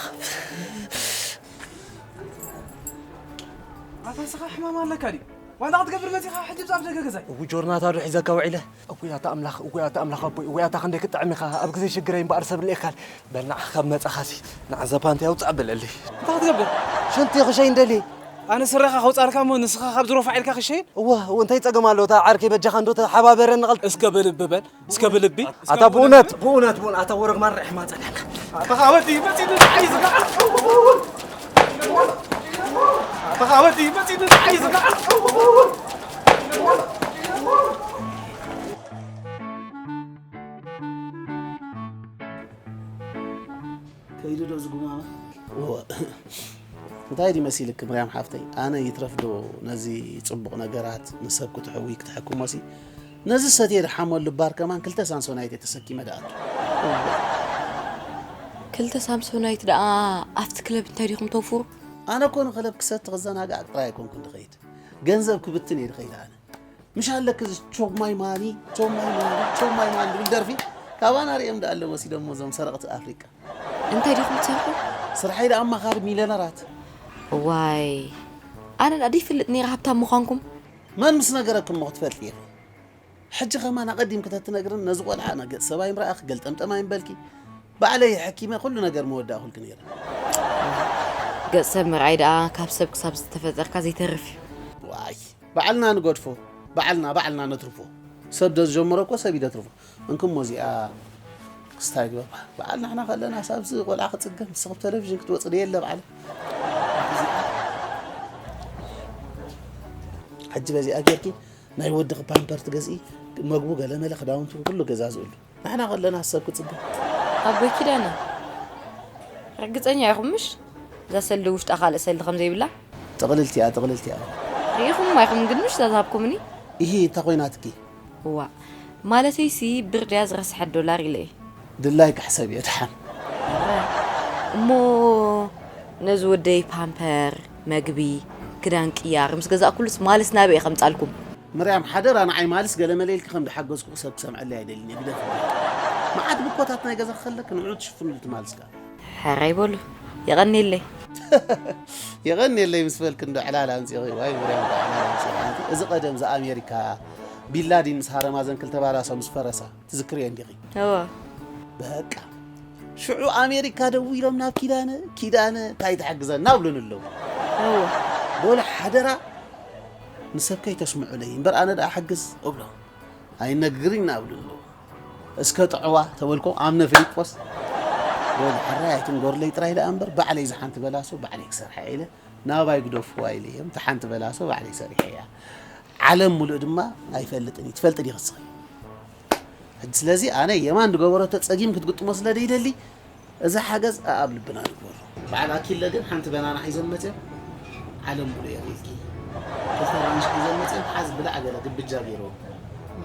ኣታ ስኻ ሕማም ኣለካ ድዩ? ዋንታ ክትገብር መፂኻ ሕጂ ብዛብ ደገ ገዛይ። እውይ፣ ጆርናታ ዶ ሒዘካ ውዒለ? እውይ፣ ኣታ ኣምላኽ፣ እውይ፣ ኣታ ኣምላኽ ኣቦይ፣ እውይ፣ ኣታ ክንደይ ክጥዕም ኢኻ። ኣብ ግዜ ሽግረይ እምበኣር ሰብ ልእካል። በል ንዓ ካብ መጻኻሲ ንዓ ዘፓንቲ ኣውጻእ በለለይ። እንታይ ክትገብር? ሽንቲ ክሸይን ደሊ። ኣነ ስረኻ ከውጻልካ እሞ ንስኻ ካብ ዝሮፋ ኢልካ ክሸይን? እዋ እንታይ ጸገም ኣለዎ? እታ ዓርከይ በጃኻ እንዶ ተሓባበረኒ ቐል- እስከ ብልቢ በል እስከ ብልቢ። ኣታ ብእውነት ብእውነት ብእውነት ኣታ ወረግ ማርሕ ማጸናካ። ኣታ ወዲ መጺ ንዓይ ዝጋ ኣታ ወዲ መጺ ንዓይ ዝጋ ከይዱ ዶ ዝጉማመ? እወ። እንታይ ድዩ መሲልክ ምርያም ሓፍተይ? ኣነ ይትረፍ ዶ ነዚ ጽቡቕ ነገራት ንሰብ ክትሕዊ ክትሕክሞሲ ነዚ ሰትየ ድሓሞ ልባር ከማን ክልተ ሳምሶናይት እየ ተሰኪመ ድኣቱ። ክልተ ሳምሶናይት ደኣ ኣብቲ ክለብ እንታይ ዲኹም ተውፍሩ? ኣነ እኮ ንክለብ ክሰቲ ክዘናጋዕ ጥራይ ኣይኮንኩን ድኸይድ። ገንዘብ ክብትን እየ ድኸይድ ኣነ። ምሽ ኣለክ እዚ ቾማይ ማኒ ቾማይ ማኒ ቾማይ ማኒ ዝብል ደርፊ ካባና ሪኦም ደኣ ኣለዎ ሲዶሞ እዞም ሰረቕቲ ኣፍሪቃ። እንታይ ዲኹም ትሰርሑ? ስርሐይ ደኣ ኣማኻሪ ሚልዮነራት። ዋይ ኣነ ደኣ ደይፈልጥ ነይረ ሃብታም ምዃንኩም። መን ምስ ነገረክሞ ክትፈልጢ ኢኺ። ሕጂ ኸማን ኣቐዲምኪ ተትነግርን ነዚ ቆልዓ ገጽ ሰብ ኣይምረኣኺ ገልጠምጠም ኣይምበልኪ። ባዕለይ ሓኪመ ኩሉ ነገር መወዳእኹልኪ ነይረ። ገጽ ሰብ ምርኣይ ደኣ ካብ ሰብ ክሳብ ዝተፈጠርካ ዘይተርፍ እዩ። ዋይ ባዕልና ንገድፎ ባዕልና ባዕልና ነትርፎ። ሰብ ዶ ዝጀመሮ እኮ ሰብ እዩ ደትርፎ። እንክሞ እዚኣ ክስታይ ግበባ። በዓል ንሕና ከለና ሳብዚ ቆልዓ ክጽገም ንስኺ ብ ቴሌቪዥን ክትወጽ ዶ የለ በዓል። ሕጂ በዚኣ ጌርኪ ናይ ወድኺ ፓምፐር ትገዝኢ፣ መግቡ ገለመለ ክዳውንቱ ኩሉ ገዛዝእሉ። ንሕና ከለና ሰብ ክጽገም። ኣቦይ ኪዳነ ርግጸኛ ኢኹም ምሽ? እዛ ሰልዲ ውሽጣ ካልእ ሰልዲ ከም ዘይብላ? ጥቕልልቲ እያ ጥቕልልቲ እያ። ርኢኹም ኣይኹም ግን ምሽ እዛ ዝሃብኩምኒ? ኢሂ እንታይ ኮይናትኪ? እዋ ማለተይሲ ብር ድያ ዝረስሐት ዶላር ኢለ እየ። ድላይካ ሕሰብዮ ደሓን። እሞ ነዚ ወደይ ፓምፐር፣ መግቢ፣ ክዳን ቅያር ምስ ገዛእኩሉስ ማልስ ናበይ እየ ከምጻልኩም? ምርያም ሓደራ ንዓይ ማልስ ገለመለ ኢልኪ ከም ድሓገዝኩኺ ሰብ ክሰምዐለይ ኣይደልን እየ ግደፍለይ። መዓት ብኮታት ናይ ገዛኺ ከለኪ ንዕኡ ትሽፍንሉ እቲ ማልስ ከኣ። ሕራይ በሉ የቐንየለይ። የቐንየለይ ምስ በልኪ እንዶ ዕላል ኣምጺኺ ዋይ ምርያም እንዶ ዕላል ኣምጺኺ ኣንቲ እዚ ቀደም ዝኣሜሪካ ቢንላዲን ምስ ሃረማዘን ክልተ ባላሶ ምስ ፈረሳ ትዝክርዮ እንዲኺ? እወ። በቃ ሽዑ ኣሜሪካ ደዊሎም ናብ ኪዳነ ኪዳነ እንታይ ትሕግዘና እብሉኒ ኣለዉ። እወ። በሉ ሓደራ ንሰብ ከይተስምዑለይ እምበር ኣነ ደኣ ሕግዝ እብሎ ኣይነግርና እብሉኒ ኣለዉ። እስከ ጥዕዋ ተበልኮ ኣምነ ፊሊጶስ በሉ ሕራይ ኣይትንገሩለይ ጥራይ ደኣ እምበር ባዕለይ ዝሓንቲ በላሶ ባዕለይ ክሰርሓ ኢለ ናባይ ግደፍዋ ኢለዮም። እታ ሓንቲ በላሶ ባዕለይ ሰሪሐያ። ዓለም ሙሉእ ድማ ኣይፈልጥን እዩ። ትፈልጢ ዲኺ እስኺ? ሕጂ ስለዚ ኣነ የማን ዝገበረቶ ጸጊም ክትግጥሞ ስለ ደይደሊ እዚ ሓገዝ ኣኣብ ልብና ንግበሮ። በዓል ኣኪለ ግን ሓንቲ በናና ሒዞም መጽዮም ዓለም ሙሉእ የኽኢልኪ። ክልተ ራንሽ ሒዞም መጽዮም ሓዝ ብላዕ ገለ ግብጃ ገይርዎም።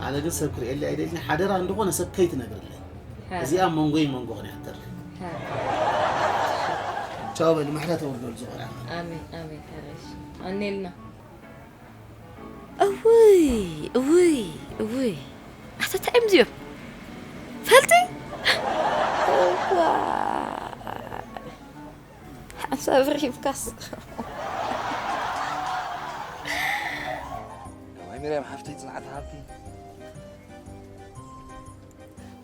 ኣነ ግን ሰብ ክርእየለይ ኣይደልን ሓደራ እንድኾነ ሰብ ከይትነግርለይ። እዚኣ መንጎይ መንጎኽን እያ ትተርፍ። ቻው በሊ ምሕረት ኣውርደሉ ዝቆልዓ። ኣሜን ኣሜን ሕራይ እሺ። ኣኔልና። እውይ እውይ እውይ ኣታ እንታይ እዮም እዚኦም ፈልጢ ኣንሳብር ሂብካስ። ዋይ ሚርያም ሓፍተይ ጽንዓት ሃብቲ።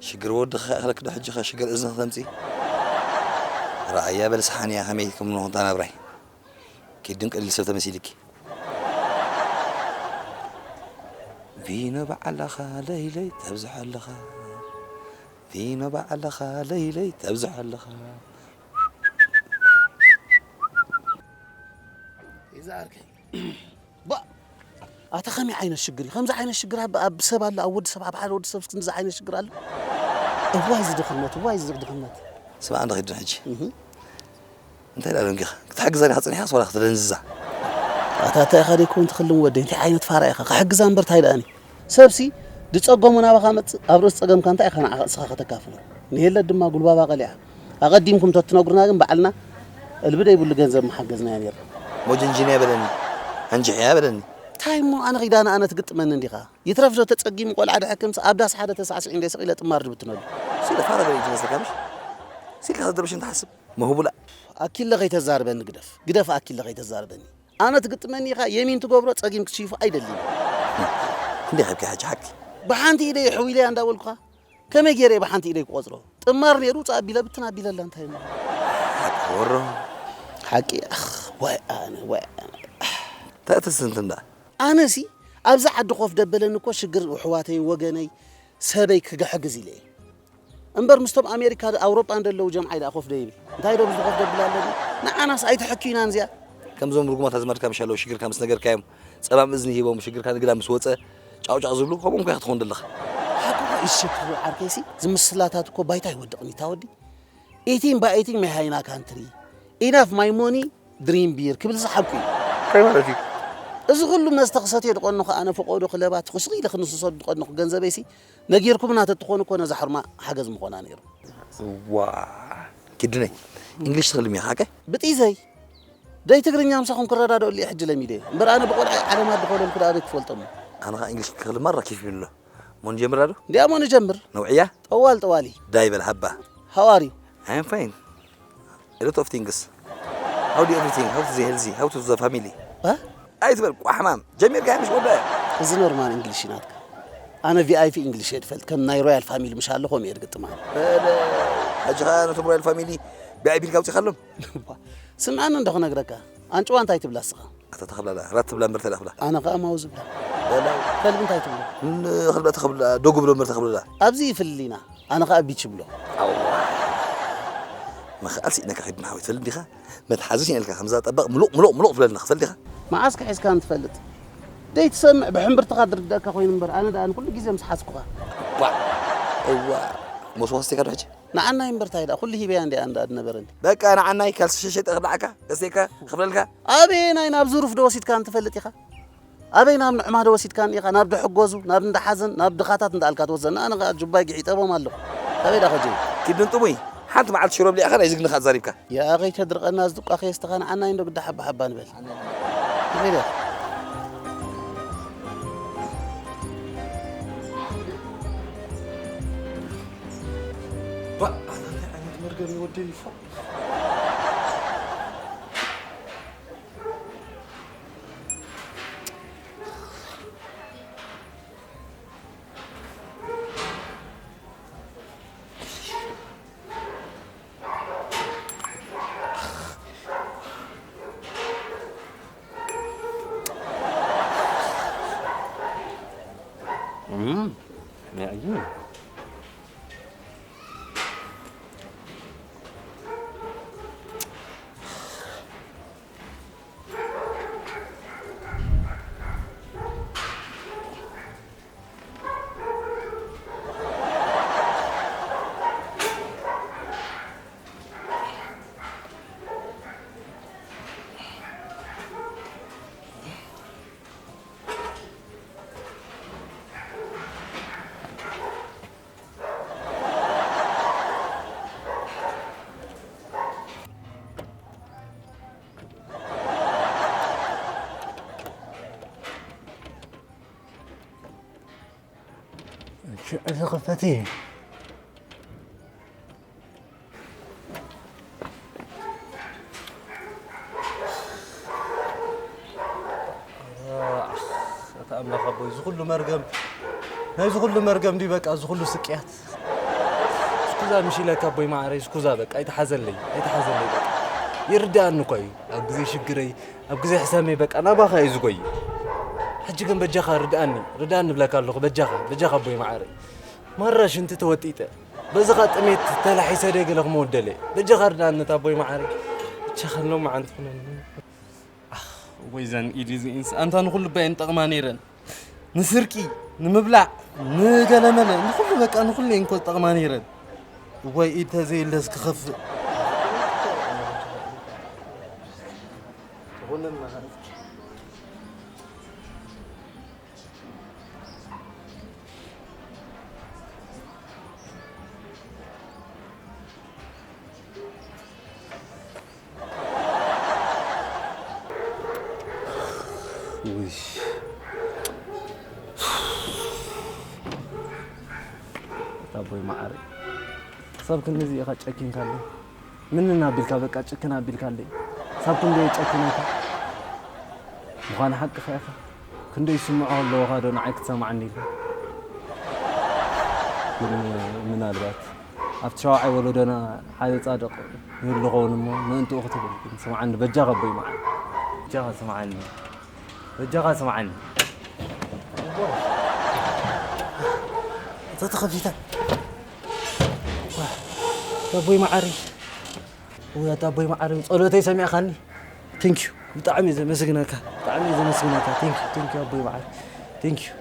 ሽግር ወዲ ከኽእለክ ዶ ሕጂ ኸ ሽግር እዝኒ ክተምጺ? ረኣያ በል ሰሓንያ ከመይ ከም ንኾንታ ናብራይ። ኪድን ቀሊል ሰብ ተመሲልኪ። ቪኖ በዓላኻ ለይለይ ተብዝሖ ኣለኻ። ቪኖ በዓላኻ ለይለይ ተብዝሖ ኣለኻ። ይዛርኪ። ባ ኣታ ከመይ ዓይነት ሽግር እዩ? ከምዚ ዓይነት ሽግር ኣብ ኣብ ሰብ ኣሎ? ኣብ ወዲ ሰብ ኣብ ሓደ ወዲ ሰብ እስክንዚ ዓይነት ሽግር ኣሎ? እዋይ ዝድኽነት እዋይ ዝድኽነት። ስማዕ እንዳ ኺድን ሕጂ እንታይ ዳ ደንጊኻ ክትሕግዛ ዲኻ ጸኒሓስ ዋላ ክትደንዝዛ? ኣታ እንታይ ኢኻ ደይኮን ትኽልም ወደይ እንታይ ዓይነት ፋራ ኢኻ ክሕግዛ እምበር እንታይ ደኣኒ። ሰብሲ ድጸገሙ ናባኻ መጽእ ኣብ ርእሲ ጸገምካ እንታይ ኢኻ ንዓኻ እስኻ ከተካፍሎ። ንሄለት ድማ ጉልባባ ቀሊዓ ኣቐዲምኩም ተትነግሩና ግን ባዕልና እልቢ ደይብሉ ገንዘብ ምሓገዝናዮ ነይርና። ሞጀንጂንያ በለኒ ኣንጅሕያ በለኒ። እንታይ እሞ ኣነ ኺዳነ ኣነ ትግጥመኒ እንዲኻ? ይትረፍ ዶ ተጸጊሙ ቆልዓ ድሕክምስ ኣብ ዳስ ሓደ ተሳዕሲዑ እንደ ስቕ ኢለ ጥማር ድብትነሉ። ሲለ ፋራ በለይ ዝመስለካ ምሽ? ሲልካ ተደርብሽ እንተ ሓስብ መህቡላ። ኣኪለ ከይተዛርበኒ ግደፍ ግደፍ ኣኪለ ከይተዛርበኒ። ኣነ ትግጥመኒ ኢኻ የሚን ትገብሮ ጸጊም ክትሽይፎ ኣይደልን። ክንደይ ኸብኪ ሓጂ ሓቂ? ብሓንቲ ኢደይ ሕዊለያ እንዳበልኩኻ ከመይ ገይረ ብሓንቲ ኢደይ ክቆጽሮ? ጥማር ነይሩ ውጻእ ኣቢለ ብትን ኣቢለላ እንታይ እሞ? ሓቂ ወሮ። ሓቂ ኣኽ ወይ ኣነ ወይ ኣነ። እንታይ ትስንት እንዳ? ኣነሲ ኣብዚ ዓዲ ኮፍ ደበለኒ እኮ ሽግር ኣሕዋተይ ወገነይ ሰበይ ክሕግዝ ኢለ እየ። እምበር ምስቶም ኣሜሪካ ኣውሮጳ እንደለዉ ጀምዓይ ደኣ ኮፍ ደይብል እንታይ ዶ ብዝኾፍ ደብል ኣለኒ። ንዓናስ ኣይትሕክዩናን እዚኣ። ከምዞም ርጉማት ኣዝማድካ ምሽ ኣለዉ ሽግርካ ምስ ነገርካዮም ጸማም እዝኒ ሂቦም ሽግርካ ንግዳ ምስ ወጸ ጫውጫው ዝብሉ ከምኦም ኮ ክትኾን ደለኻ። ሓቅኻ ይሽክ ዓርከይሲ ዝምስላታት እኮ ባይታ ይወድቕኒ ታወዲ። Eating by eating my hyena country. Enough my money, dream beer ክብል ዝሓብኩ እዩ። እንታይ ማለት እዩ? እዚ ኩሉ መስተ ክሰትዮ ድቐንኹ ኣነ ፈቆዶ ክለባት ትኽስኺ ኢለ ክንስሰዱ ድቐንኹ ገንዘበይሲ ነጊርኩምና ተትኾኑ እኮ ነዛ ሕርማ ሓገዝ ምኾና ነይሩ። ዋ ኪድነይ እንግሊሽ ትኽልም ኢኻ ሓቀ? ብጢዘይ ደይ ትግርኛ ምሳኹም ክረዳደኣሉ እየ ሕጂ ለሚደ እምበር ኣነ ብቆልዓ ዓለማት ድኾለልኩ ደኣ ኣበይ ክፈልጦም። ኣነ ኸዓ እንግሊሽ ክኽልም ማራ ኪፍ ይብሎ። ሞ ንጀምራ ዶ? እንዲያ ሞ ንጀምር። ነውዕያ? ጠዋል ጠዋሊ። ዳይ በል ሃባ። How are you? I am fine. A lot of things. How do everything? How to the healthy? How to the family? እ? ኣይትበል ቋሕማም ጀሚርካ ምሽ ወደ። እዚ ኖርማል እንግሊሽ እዩ ናትካ። ኣነ ቪኣይፒ እንግሊሽ እየ ዝፈልጥ ከም ናይ ሮያል ፋሚሊ ምሽ ኣሎ ከምኡ እየ ዝግጥማ። በለ ሕጂ ኸዓ ነቶም ሮያል ፋሚሊ ቪኣይፒ ኢልካ ኣውፂኻሎም። ስምዓኒ እንዶ ክነግረካ ኣንጭዋ እንታይ ትብላ እስኻ? ኣታ ተኽብላላ ራት ትብላ እምበር ተላ ክብላ። ኣነ ኸዓ ማውዝ ብላ። በላ ከልቢ እንታይ ትብሎ? ንኽልብላ ተኽብላ ደጉ ብሎ እምበር ተኽብላ። ኣብዚ ይፍልሊና ኣነ ኸዓ ቢች ብሎ። ኣዋ መኽኣል ስኢነካ ኺድና ሓወይ ትፈልጥ ዲኻ? መትሓዚ ስኢነልካ ከምዛ ጠበቕ ምሉቕ ምሉቕ ምሉቕ ትብለልና ክትፈልጥ ዲኻ? መዓስ ክሒዝካ እንትፈልጥ ደይትሰምዕ ብሕምብርትኻ ዝርደእካ ኮይኑ እምበር ኣነ ደኣ ንኩሉ ግዜ ምስ ሓዝኩኻ። ባ እዋ ሞስዋስቴካ ዶ ሕጂ? ንዓናይ እምበር ታይ ደኣ ኩሉ ሂበያ እንዲኣ እንዳ ዝነበረኒ። በቃ ንዓናይ ካልሲ ሸሸጠ ክብልዓካ ደሴካ ክብለልካ። ኣበየናይ ናብ ዝሩፍ ዶ ወሲድካ እንትፈልጥ ኢኻ? ኣበይ ናብ ንዕማ ዶ ወሲድካኒ ኢኻ ናብ ድሕጎዙ ናብ እንዳሓዘን ናብ ድኻታት እንዳኣልካ ትወስደና ኣነ ኸኣ ጁባይ ግሒጠቦም ኣለኹ። ኣበይ ዳ ኸጀይ? ኪድን ጥሙይ ሓንቲ መዓልቲ ሽሮ ብሊዕኻ ናይ ዝግንኻ ተዛሪብካ። ያኣኸይ ተድርቐና ዝዱቃ ከየስተኻ ንዓናይ እንዶ ግዳ ሓባ ሓባ ንበል። ንኸይድ እያ። ባ ኣታ እንታይ ዓይነት መርገም እዩ ወደይ ይፎ። እሺ፣ እዚ ክፈቲ። ኣምላኽ ኣቦይ፣ እዚ ኩሉ መርገም፣ ናይ እዚ ኩሉ መርገም ድዩ በቃ፣ እዚ ኩሉ ስቅያት? እስኩዛ ምሽ ኢለካ ኣቦይ ማዕረይ፣ እስኩዛ በቃ፣ ኣይትሓዘለይ፣ ኣይትሓዘለይ በቃ። ይርድኣኒ እኮ እዩ፣ ኣብ ግዜ ሽግረይ፣ ኣብ ግዜ ሕሰመይ በቃ፣ ናባኻ እዩ ዝጎይ። ሕጂ ግን በጃኻ ርድኣኒ፣ ርድኣኒ እብለካ ኣለኹ፣ በጃኻ፣ በጃኻ ኣቦይ ማዕረይ። ማራ ሽንቲ ተወጢጠ፣ በዚ ኸኣ ጥሜት ተላሒሰ ደይ ገለ ክመውት ደለ። በጃኻ ርድኣኒ፣ ኣቦይ ማዕረይ። ብቻ ከሎ መዓንቲ ኩነኒ። ኣኽ፣ ወይ ዘን ኢድ እዚእንስ ኣንታ ንኹሉ እባ እየን ጠቕማ ነይረን። ንስርቂ፣ ንምብላዕ፣ ንገለመለ፣ ንኹሉ በቃ ንኹሉ እየን እኮ ዝጠቕማ ነይረን። ወይ ኢድ ተዘይለስ ክኸፍእ። ውይ። ኣታ ኣቦይ መዓረይ። ክሳብ ክንድዚ ኢኻ ጨኪንካለይ? ምንን ኣቢልካ በቃ ጭክን ኣቢልካለይ? ክሳብ ክንደይ ጨኪነካ? ምዃኑ ሓቅኻ ኢኻ። ክንደይ ይስምዖ ኣለዎ ዶ ንዓይ ክትሰምዓኒ ኢልካ? ግን ምናልባት ኣብቲ ሻውዓይ ወለዶና ሓደ ጻድቕ ይህሉ ኸውን እሞ ምእንትኡ ክትብል ግን ስምዓኒ በጃኻ ኣቦይ መዓረይ። በጃኻ ስምዓኒ። በጃኻ ስምዓኒ። እታ ተኸፊታ። ኣቦይ መዓረይ። ወይ ኣታ ኣቦይ መዓረይ፣ ጸሎተይ ሰሚዕካኒ። Thank you። ብጣዕሚ እየ ዘመስግነካ። ብጣዕሚ እየ ዘመስግነካ። Thank you፣ thank you ኣቦይ መዓረይ። Thank you።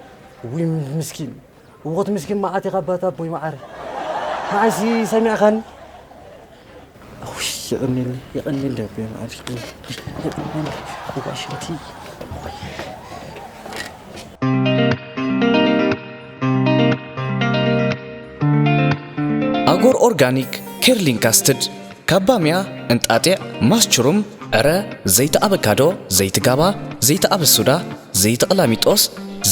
ውይ ምስኪን። ውኹት ምስኪን መዓት ኢኻ ኣባታ ኣቦይ መዓረይ። ንዓይሲ ሰሚዕካኒ። ውይ የቐንየለይ፣ የቐንየለይ ኣቦይ መዓረይ። የቐንየለይ። እዋ ሽንቲ። ኣጎር ኦርጋኒክ ኬርሊን ካስትድ ካብ ባምያ፣ እንጣጢዕ፣ ማስችሩም፣ ዕረ፣ ዘይቲ ኣበካዶ፣ ዘይቲ ጋባ፣ ዘይቲ ኣበሱዳ፣ ዘይቲ ቅላሚጦስ፣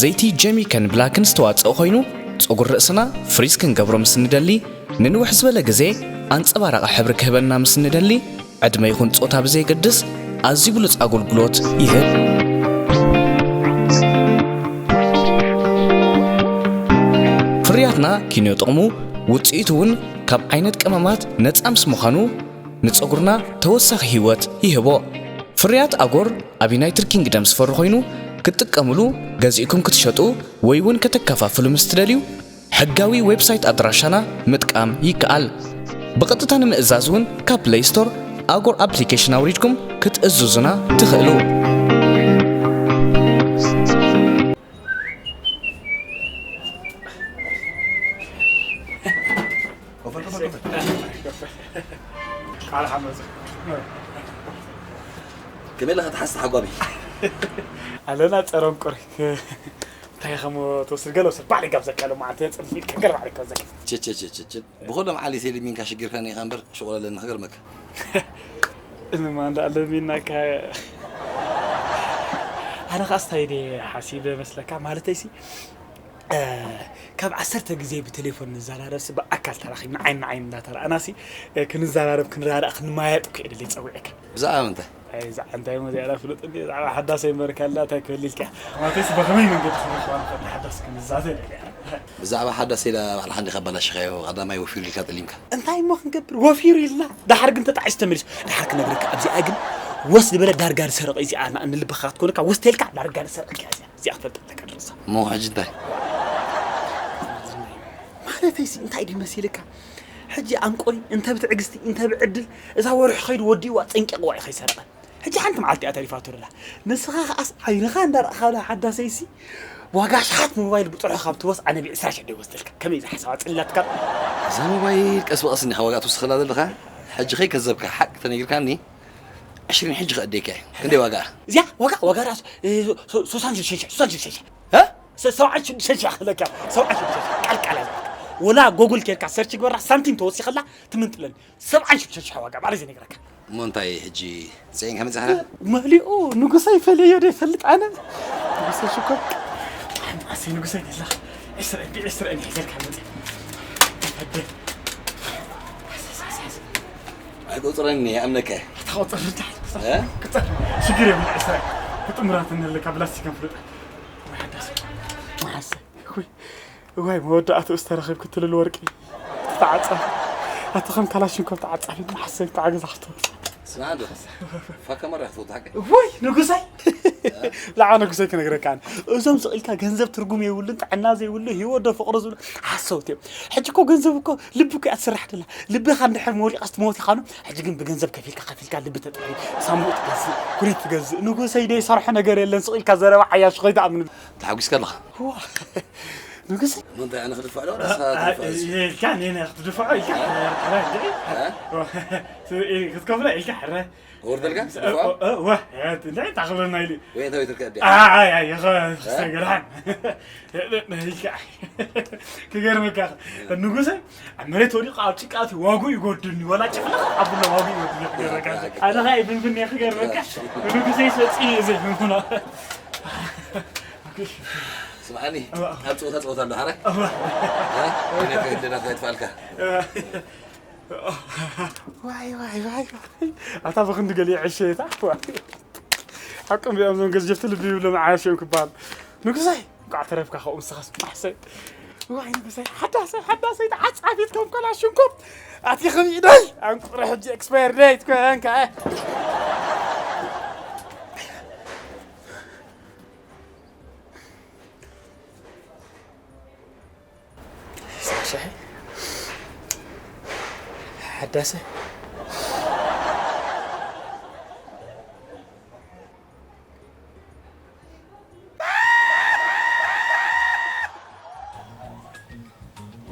ዘይቲ ጀሚከን ብላክን ዝተዋፀኦ ኮይኑ ፀጉሪ ርእስና ፍሪዝ ክንገብሮ ምስ እንደሊ፣ ንንውሕ ዝበለ ግዜ ኣንፀባራቂ ሕብሪ ክህበና ምስ እንደሊ፣ ዕድመ ይኹን ጾታ ብዘየገድስ ኣዝዩ ብሉጽ ኣገልግሎት ይህብ። ፍርያትና ኪንዮ ጥቕሙ፣ ውጽኢቱ እውን ካብ ዓይነት ቀመማት ነጻ ምስ ምዃኑ፣ ንጸጉርና ተወሳኺ ህይወት ይህቦ። ፍርያት ኣጎር ኣብ ዩናይትድ ኪንግደም ዝፈሪ ኮይኑ፣ ክትጥቀምሉ፣ ገዚእኩም ክትሸጡ ወይ እውን ከተከፋፍሉ ምስ ትደልዩ፣ ሕጋዊ ዌብሳይት ኣድራሻና ምጥቃም ይከኣል። ብቐጥታ ንምእዛዝ እውን ካብ ፕለይ ስቶር ኣጎር ኣፕሊኬሽን ኣውሪድኩም ክትእዝዙና ትኽእሉ። ከመይ ኢለ ክትሓስ ተሓጓቢ? ኣለና ጸረንቁር። እንታይ ከም ትወስድ ገለ ወስድ። ባዕለይ ጋብዘካ ሎማዓንቲ፣ ጽንፍ ኢልካ ገለ ባዕለይ ጋብዘካ። ቸቸቸቸቸ። ብኹሎም ዓሊ ሰሊሚንካ ሽግርካኒ ኢኻ እምበር፣ ሽቑል ኣለኒ ክገርመካ። እማ እንዳ ኣለሚናካ። ኣነ ኸኣ ስታይ ድየ ሓሲበ መስለካ? ማለተይሲ፣ እ፣ ካብ ዓሰርተ ግዜ ብቴሌፎን ንዘራረብሲ፣ ብኣካል ተራኺብና ዓይኒ ንዓይኒ እንዳተረኣናሲ፣ እ፣ ክንዘራረብ፣ ክንረዳዳእ፣ ክንመያየጥ እኮ እየ ደልየ ጸዊዐካ። ብዛዕባ ምንታይ? ኣይ፣ ብዛዕባ እንታይ እሞ እዚኣ ፍሉጥ እንድየ፣ ብዛዕባ ሓዳሰይ እምበር ካልእ እንታይ ክብል ኢልካ? ማለተይሲ፣ ብኸመይ መንገዲ ክንረኽባ ንኽእል ንሓዳስ ክንዛተ ደልየ። ብዛዕባ ሓዳሰይ ኢላ ባዕልኻ እንዲኻ ኣባላሽኻዮ፣ ቀዳማይ ወፊሩ ኢልካ ጠሊምካ። እንታይ እሞ ክንገብር? ወፊሩ ኢልና፣ ደሓር ግን ተጣዒሱ ተመሊሱ። ደሓር ክነግረካ፣ ኣብዚኣ ግን ወስ ዝበለ ዳርጋ ዝሰረቐ እዚኣ፣ ና-፣ ንልብኻ ክትኮነካ፣ ወስ ተልካ ዳርጋ ዝሰረቐ እዚኣ፣ እዚኣ ክትፈልጥ ኣለካ፣ ንሳ። እሞ ሕጂ እንታይ? ማለተይሲ፣ እንታይ ድዩ መሲልካ? ሕጂ ኣንቆኒ፣ እንተ ብትዕግስቲ፣ እንተ ብዕድል፣ እዛ ወርሒ ኸይዱ ወዲእዋ፣ ጸንቂቕዋ እዩ ኸይሰርቐ። ሕጂ ሓንቲ መዓልቲ እያ ተሪፋቶ ደላ። ንስኻ ኸኣስ ዓይንኻ እንዳረኣኻ ብላ ሓዳሰይሲ፣ ዋጋ ኣሽሓት ሞባይል ብጥርሑ ካብ ትወስ ኣነ ብዕስራ ሽሕ ዶ ይወስደልካ? ከመይ ዝሓሳባ ጽላትካ? እዛ ሞባይል ቀስ ብቐስ እንዲኻ ዋጋ ትውስኸላ ዘለኻ። ሕጂ ኸይ ከዘብካ ሓቂ ተነጊርካኒ፣ ዕሽሪን ሕጂ ከእደይካ እየ። ክንደይ ዋጋ? እዚኣ ዋጋ፣ ዋጋ ራሱ፣ እ፣ ሶ-፣ ሶሳን ሽዱሽተ ሽሕ፣ ሶሳን ሽዱሽተ ሽሕ። እ? ሰ-፣ ሰብዓን ሽዱሽተ ሽሕ ክለካ፣ ሰብዓን ሽዱሽተ ሽሕ። ቃል ቃል እያ ዝብለካ። ወላ ጎግል ኬርካ ሰርች ግበራ፣ ሳንቲም ተወሲኸላ ትምንጥለኒ። ሰብዓን ሽዱሽተ ሽሕ ዋጋ ማለት እየ ነግረካ። እሞ እንታይ ሕጂ ጽዒንካ መጺኻ? መሊኡ ንጉሰይ ፈለዮ ዶ ይፈልጥ ኣነ? ንጉሰይ ሽኮር። ኣሰይ ንጉሰይ ገዛ። ዕስራ፣ ብዕስራ እየ ሒዘልካ መጺእ። ኣደ። ኣይቆጽረኒ፣ ይኣምነካ። ተቆጽር እንጂ። እ? ቁጽር። ሽግር የብሉ፣ ዕስራ። ብጥምራት እንልካ ብላስቲክ ንፍለጥ። ወይ ሓዳስ። እዋይ መወዳእትኡ ዝተረኺብ ክትልል ወርቂ ተዓጻፊ ኣቲ ከም ካላሽንኮቭ ተዓጻፊ ሓሰብ ተዓገዛኽቶ ስማዕ ዶ ፋካ መራሕ ትወጣ ሓቂ ወይ ንጉሰይ ብዛዕባ ንጉሰይ ክነግረካ ኣነ እዞም ስቕ ኢልካ ገንዘብ ትርጉም የብሉን ጥዕና ዘይብሉ ህይወት ዶ ፍቕሪ ዝብሉ ሓሰውቲ እዮም ሕጂ እኮ ገንዘብ እኮ ልቢ እኮ እያ ትስራሕ ደላ ልብኻ እንድሕር መወሊቓስ ትሞት ኢኻ ኖ ሕጂ ግን ብገንዘብ ከፊልካ ከፊልካ ልቢ ተጥሪ ሳሙኡ ትገዝእ ኩሪት ትገዝእ ንጉሰይ ደይ ሰርሖ ነገር የለን ስቕ ኢልካ ዘረባ ሓያሽ ኸይትኣምን ተሓጒስካ ኣለኻ ንጉሰይ ምንታይ ኣነ ክድፋዕ ዶ ኢልካ ኔነ ክትድፍዖ ኢልካ ክትከፍሎ ኢልካ ሕረ ወርደልካ ክትድፋዕ ዋ እንታይ ታኽለና ኢሉ ወይ እንታይ ትርከ ዲ ገርሓን ክገርመካ ንጉሰ ኣብ መሬት ወዲቑ ኣብ ጭቃ ኣትዩ ዋጉ ይጎድኒ ወላ ጭፍልቕ ኣብሎ ዋጉ ይጎድኒ ክገርመካ ኣነ ኸዓ ይፍንፍን እየ ክገርመካ ንጉሰይ ሰፂ እዩ ዘይፍንፍኖ ስምዓኒ ኣብ ፀወታ ፀወታ ኣሎ ሓራይ ወይነከ ህልናካ የጥፋልካ ዋይ ዋይ ዋይ ዋይ ኣታ ብክንዲ ገሊኦ ዕሸየታ ሓቅም ሪኦም ዞም ገጀፍቲ ልቢ ይብሎም ዓያሽ እዮም ክበሃል ንጉሳይ እንኳዕ ተረፍካ ከኡ ንስኻስ ማሕሰይ ዋይ ንጉሳይ ሓዳሰይ ሓዳሰይ ተዓፃፊት ከም ኮላሽንኮ ኣቲኽም ኢደይ ኣንቁረ ሕጂ ኤክስፓየር ደይት ኮንካ ሻሂ ሓዳሰ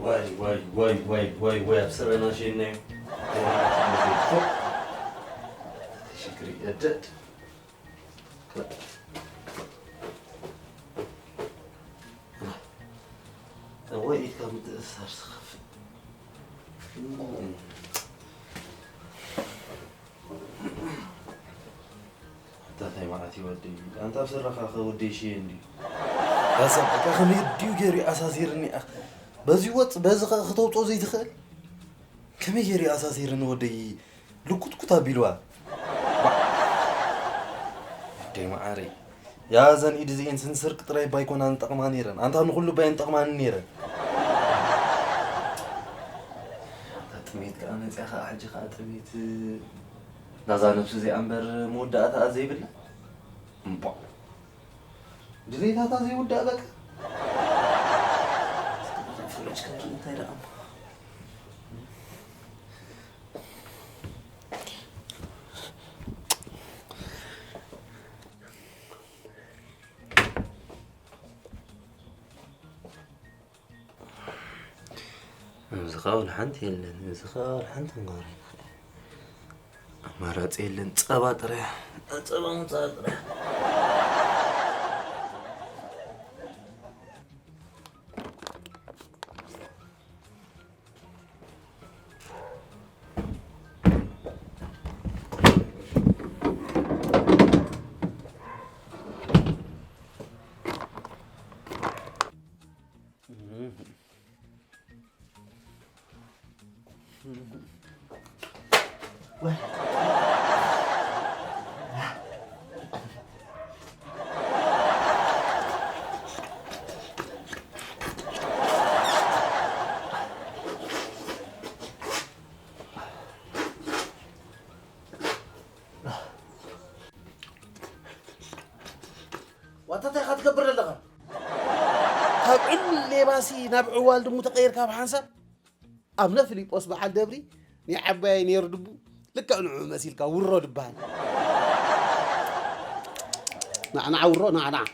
ዋይ ዋይ ዋይ ዋይ ዋይ ዋይ ኣብ ስረና ሸይናዮ ሽግሪ እደድ ወይ ኢድካ ምትእስሳር ዝኸፍእ እንታይ መዓት እዩ ወደይ ኣንታ ኣብ ስረኻ ከ ወደይ ሽየ እንድዩ ኣሰብካ ከመይ ድዩ ገይሩ ኣሳሲርኒ ኣኽ በዚ ወፅ በዚ ኸ ክተውፅኦ ዘይትኽእል ከመይ ገይሩ ኣሳሲርኒ ወደይ ልኩትኩት ኣቢልዋ ደይ መዓረይ ያ ዘን ኢድ እዚኤን ስንስርቅ ጥራይ ባይኮና ንጠቕማ ነይረን ኣንታ ንኩሉ ባየን ጠቕማኒ ነይረን ጥሜት ከዓ መፅያ ከዓ ሕጂ ከዓ ጥሜት ናዛ ነብሱ እዚኣ እምበር መወዳእታ ዘይብላ እምቧ ድሌታታ ዘይውዳእ በቃ ፍርጭ ከርኢ እንታይ ደኣ እዚ ኸ ወላ ሓንቲ የለን እዚ ኸ ወላ ሓንቲ ክንገብሮ ኢና ኣማራፂ የለን ፀባ ጥራይ ፀባ ምፃ ጥራይ ዋታ እንታይ ኢኻ ትገብር ዘለኻ? ካብ ዕሉል ሌባሲ ናብ ዕዋል ድሙ ተቐይርካ ብሓንሳብ ኣብነ ፊሊጶስ በዓል ደብሪ ናይ ዓባየይ ነይሩ ድቡ ልክዕ ንዑ መሲልካ ውሮ ድበሃል ናዕናዕ ውሮ ናዕናዕ